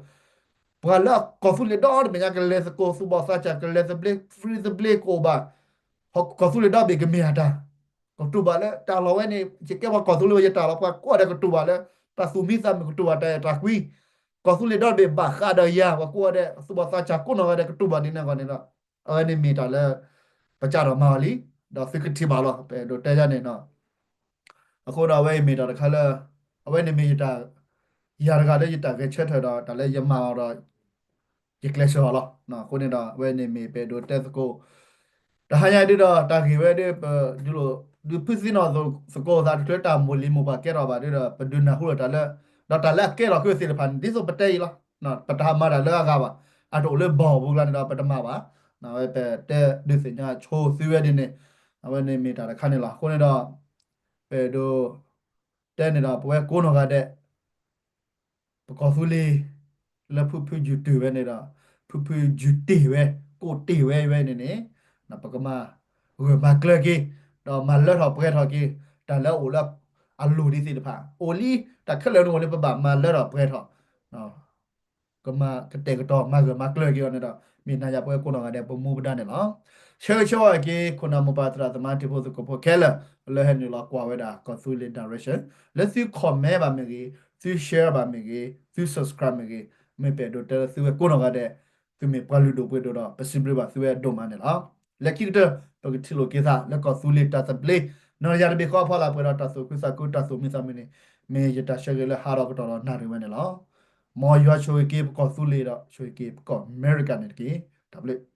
ပှၤလၢကီၢ်သူလ့ၤဒီတဘ့ၣ်ညါ ကလဲၤသကိး သူၣ်ဘီၣ်သးစၢ် ကလဲၤသဘျ့ free သဘျ့ကအိၣ်ဘၣ်, ကီၢ်သူလ့ၤဒီဘ့ၣ်ကမ့ၢ်အတၢ်, ကတူၢ်ဘၣ်လၢတၢ်လီၢ်ဝဲန့ၣ် ယကဲပှၤကီၢ်သူလ့ၤဝဲ ယတၢ်လီၢ် ပှၤကိးဂၤဒဲးကတူၢ်ဘၣ်လၢ တၢ်သူၣ်မံသးမုာ် ကတူၢ်ဘၣ်တၢ်အဲၣ်တၢ်ကွံ, ကီၢ်သူလ့ၤဒီတဘ့ၣ်ဘၣ်ဃးဒီးယၤ ပှၤကိးဂၤဒဲး သူၣ်ဘီၣ်သးစၢ်ကိးနီၢ်ဂၤဒဲး ကတူၢ်ဘၣ်ဒ်န့ၣ်အဂီၢ်န့ၣ်ဒီး အဝဲန့ၣ်မ့ၢ်တၢ်လၢ ပစးထီၣ်မၤအီၤလံ, ဒီးသုကထံၣ်ဘၣ်လီၤ ပအဲၣ်ဒိးတဲယၤန့ၣ်နီၤ. အဃိဒီးအဝဲအံၤမ့ၢ်တၢ်တခါလၢ အဝဲန့ၣ်မ့ၢ်ယတၢ် ယၤတဂၤလၢယတၢ်ဂဲၤဆၢထၢၣ်ဒီး တၢ်လၢယမၤအီၤဒီး ယကျဲးစၢးအီၤလီၤ. အဃိန့ၣ်ဒီး အဝဲန့ၣ်မ့ၢ်ပအဲၣ်ဒိးတဲသကိး တဟါညါဒုဒီး တၢ်ဂ့ၢ်ဝဲဒၣ် ပဒုးဖုသံနီၣ်သကိးသး တချုးတၢ်မိၢ်လံၤမိၢ်ပှၢ်ကဲထီၣ်ဘၣ်ဒုဒီး ပဒုးနၢ်ဟူဒီးတၢ်လၢ ဒီးတၢ်လၢအကဲထီၣ်ဃုာ်သ့ၣ်တဖၣ်န့ၣ် ဒ်သိးပတဲအံၤလီၤ. ပတဟးမၤတၢ်လၢအဂၤဘၣ်, အတအိၣ်လၢဘီၣ်ပူၤကျါန့ၣ်ဒီး ပတမၤဘၣ်. အဝဲပတဲဒုးသ့ၣ်ညါဆိသုဝဲဒ်န့ၣ်, အဝဲန့ၣ်မ့ၢ်တၢ်တခါန့ၣ်လီၤ. အဃိန့ၣ်ဒီး ပအဲၣ်ဒိး တဲန့ၣ်ဒီး ပဝဲကိးနီၢ်ဂၤဒဲး ပကီၢ်သူလ့ၤ လၢဖုဖုယုၢ်တ့ၢ်ဝဲန့ၣ်ဒီး ဖုဖုယုၢ်တ့ၢ်ဝဲ ကိးတ့ၢ်ဝဲဝဲန့ၣ်န့ၣ် ပကမၤဂၢၢ်မၤကျၢၤက့ၤ ဒီးမၤလၢထီၣ်ပှဲၤထီၣ်က့ၤ တၢ်လၢအအိၣ်လၢအလိၤဒ်သ့ၣ်တဖၣ် အိၣ်လံ တၢ်ခဲလၢာ်န့ၣ်အိၣ်လံ ပဘၣ်မၤလၢထီၣ်ပှဲၤထီၣ် ကမၤကတဲာ်ကတီၤမၤဂၢၢ်မၤကျၢၤက့ၤအီၤန့ၣ်ဒီး မ့ၢ်နၤယၤပဝဲကိးနီၢ်ဂၤဒဲး ပမူပဒါန့ၣ်လီၤ. ဆၢဂ့ၤဆၢဝါက့ၤ ခိၣ်နၢ်မိၢ်ပၢ်သရၣ်သမါတံၤဖိသကိးဖိခဲလၢာ် လၢဟဲနုာ်လီၤကွၢ်ဝဲဒၣ်ကီၢ်သူလ့ၤ direction လၢသု comment ဘၣ်မ့ၢ်ဂ့ၤ, သု share ဘၣ်မ့ၢ်ဂ့ၤ, သု subscribe မ့ၢ်ဂ့ၤ, မ့ၢ်ပအဲၣ်ဒိးတဲသုဝဲကိးနီၢ်ဂၤဒဲး သုမ့ၢ်ပှၤလုၢ်ဒိၣ်ပှ့ၤဒိၣ်ဒီး ပစံးဘျုးဘၣ်သုဝဲဒိၣ်မးန့ၣ်လီၤ. လၢခံကတၢၢ် ပကထံၣ်လိာ်က့ၤသးလၢကီၢ်သူလ့ၤတၢ်သဘျ့ နီၢ်တယၤတဘ့ၣ်ဃီအဖီလာ်ပှဲၤဒီးတၢ်သူၣ်ခုသးခု တၢ်သူၣ်မံသးမုာ်န့ၣ် မ့ၢ်ယတၢ်ဆၢဂ့ၤလၢဟးထီၣ်ကတီၢ်ဒီးနၣ်ရံၣ်ဝဲန့ၣ်လီၤ. မ်ယွၤဆိၣ်ဂ့ၤက့ၤပကီၢ်သူလ့ၤဒီး ဆိၣ်ဂ့ၤက့ၤပကီၢ်အမဲရကၤန့ၣ်တက့ၢ်. တၢ်ဘျုး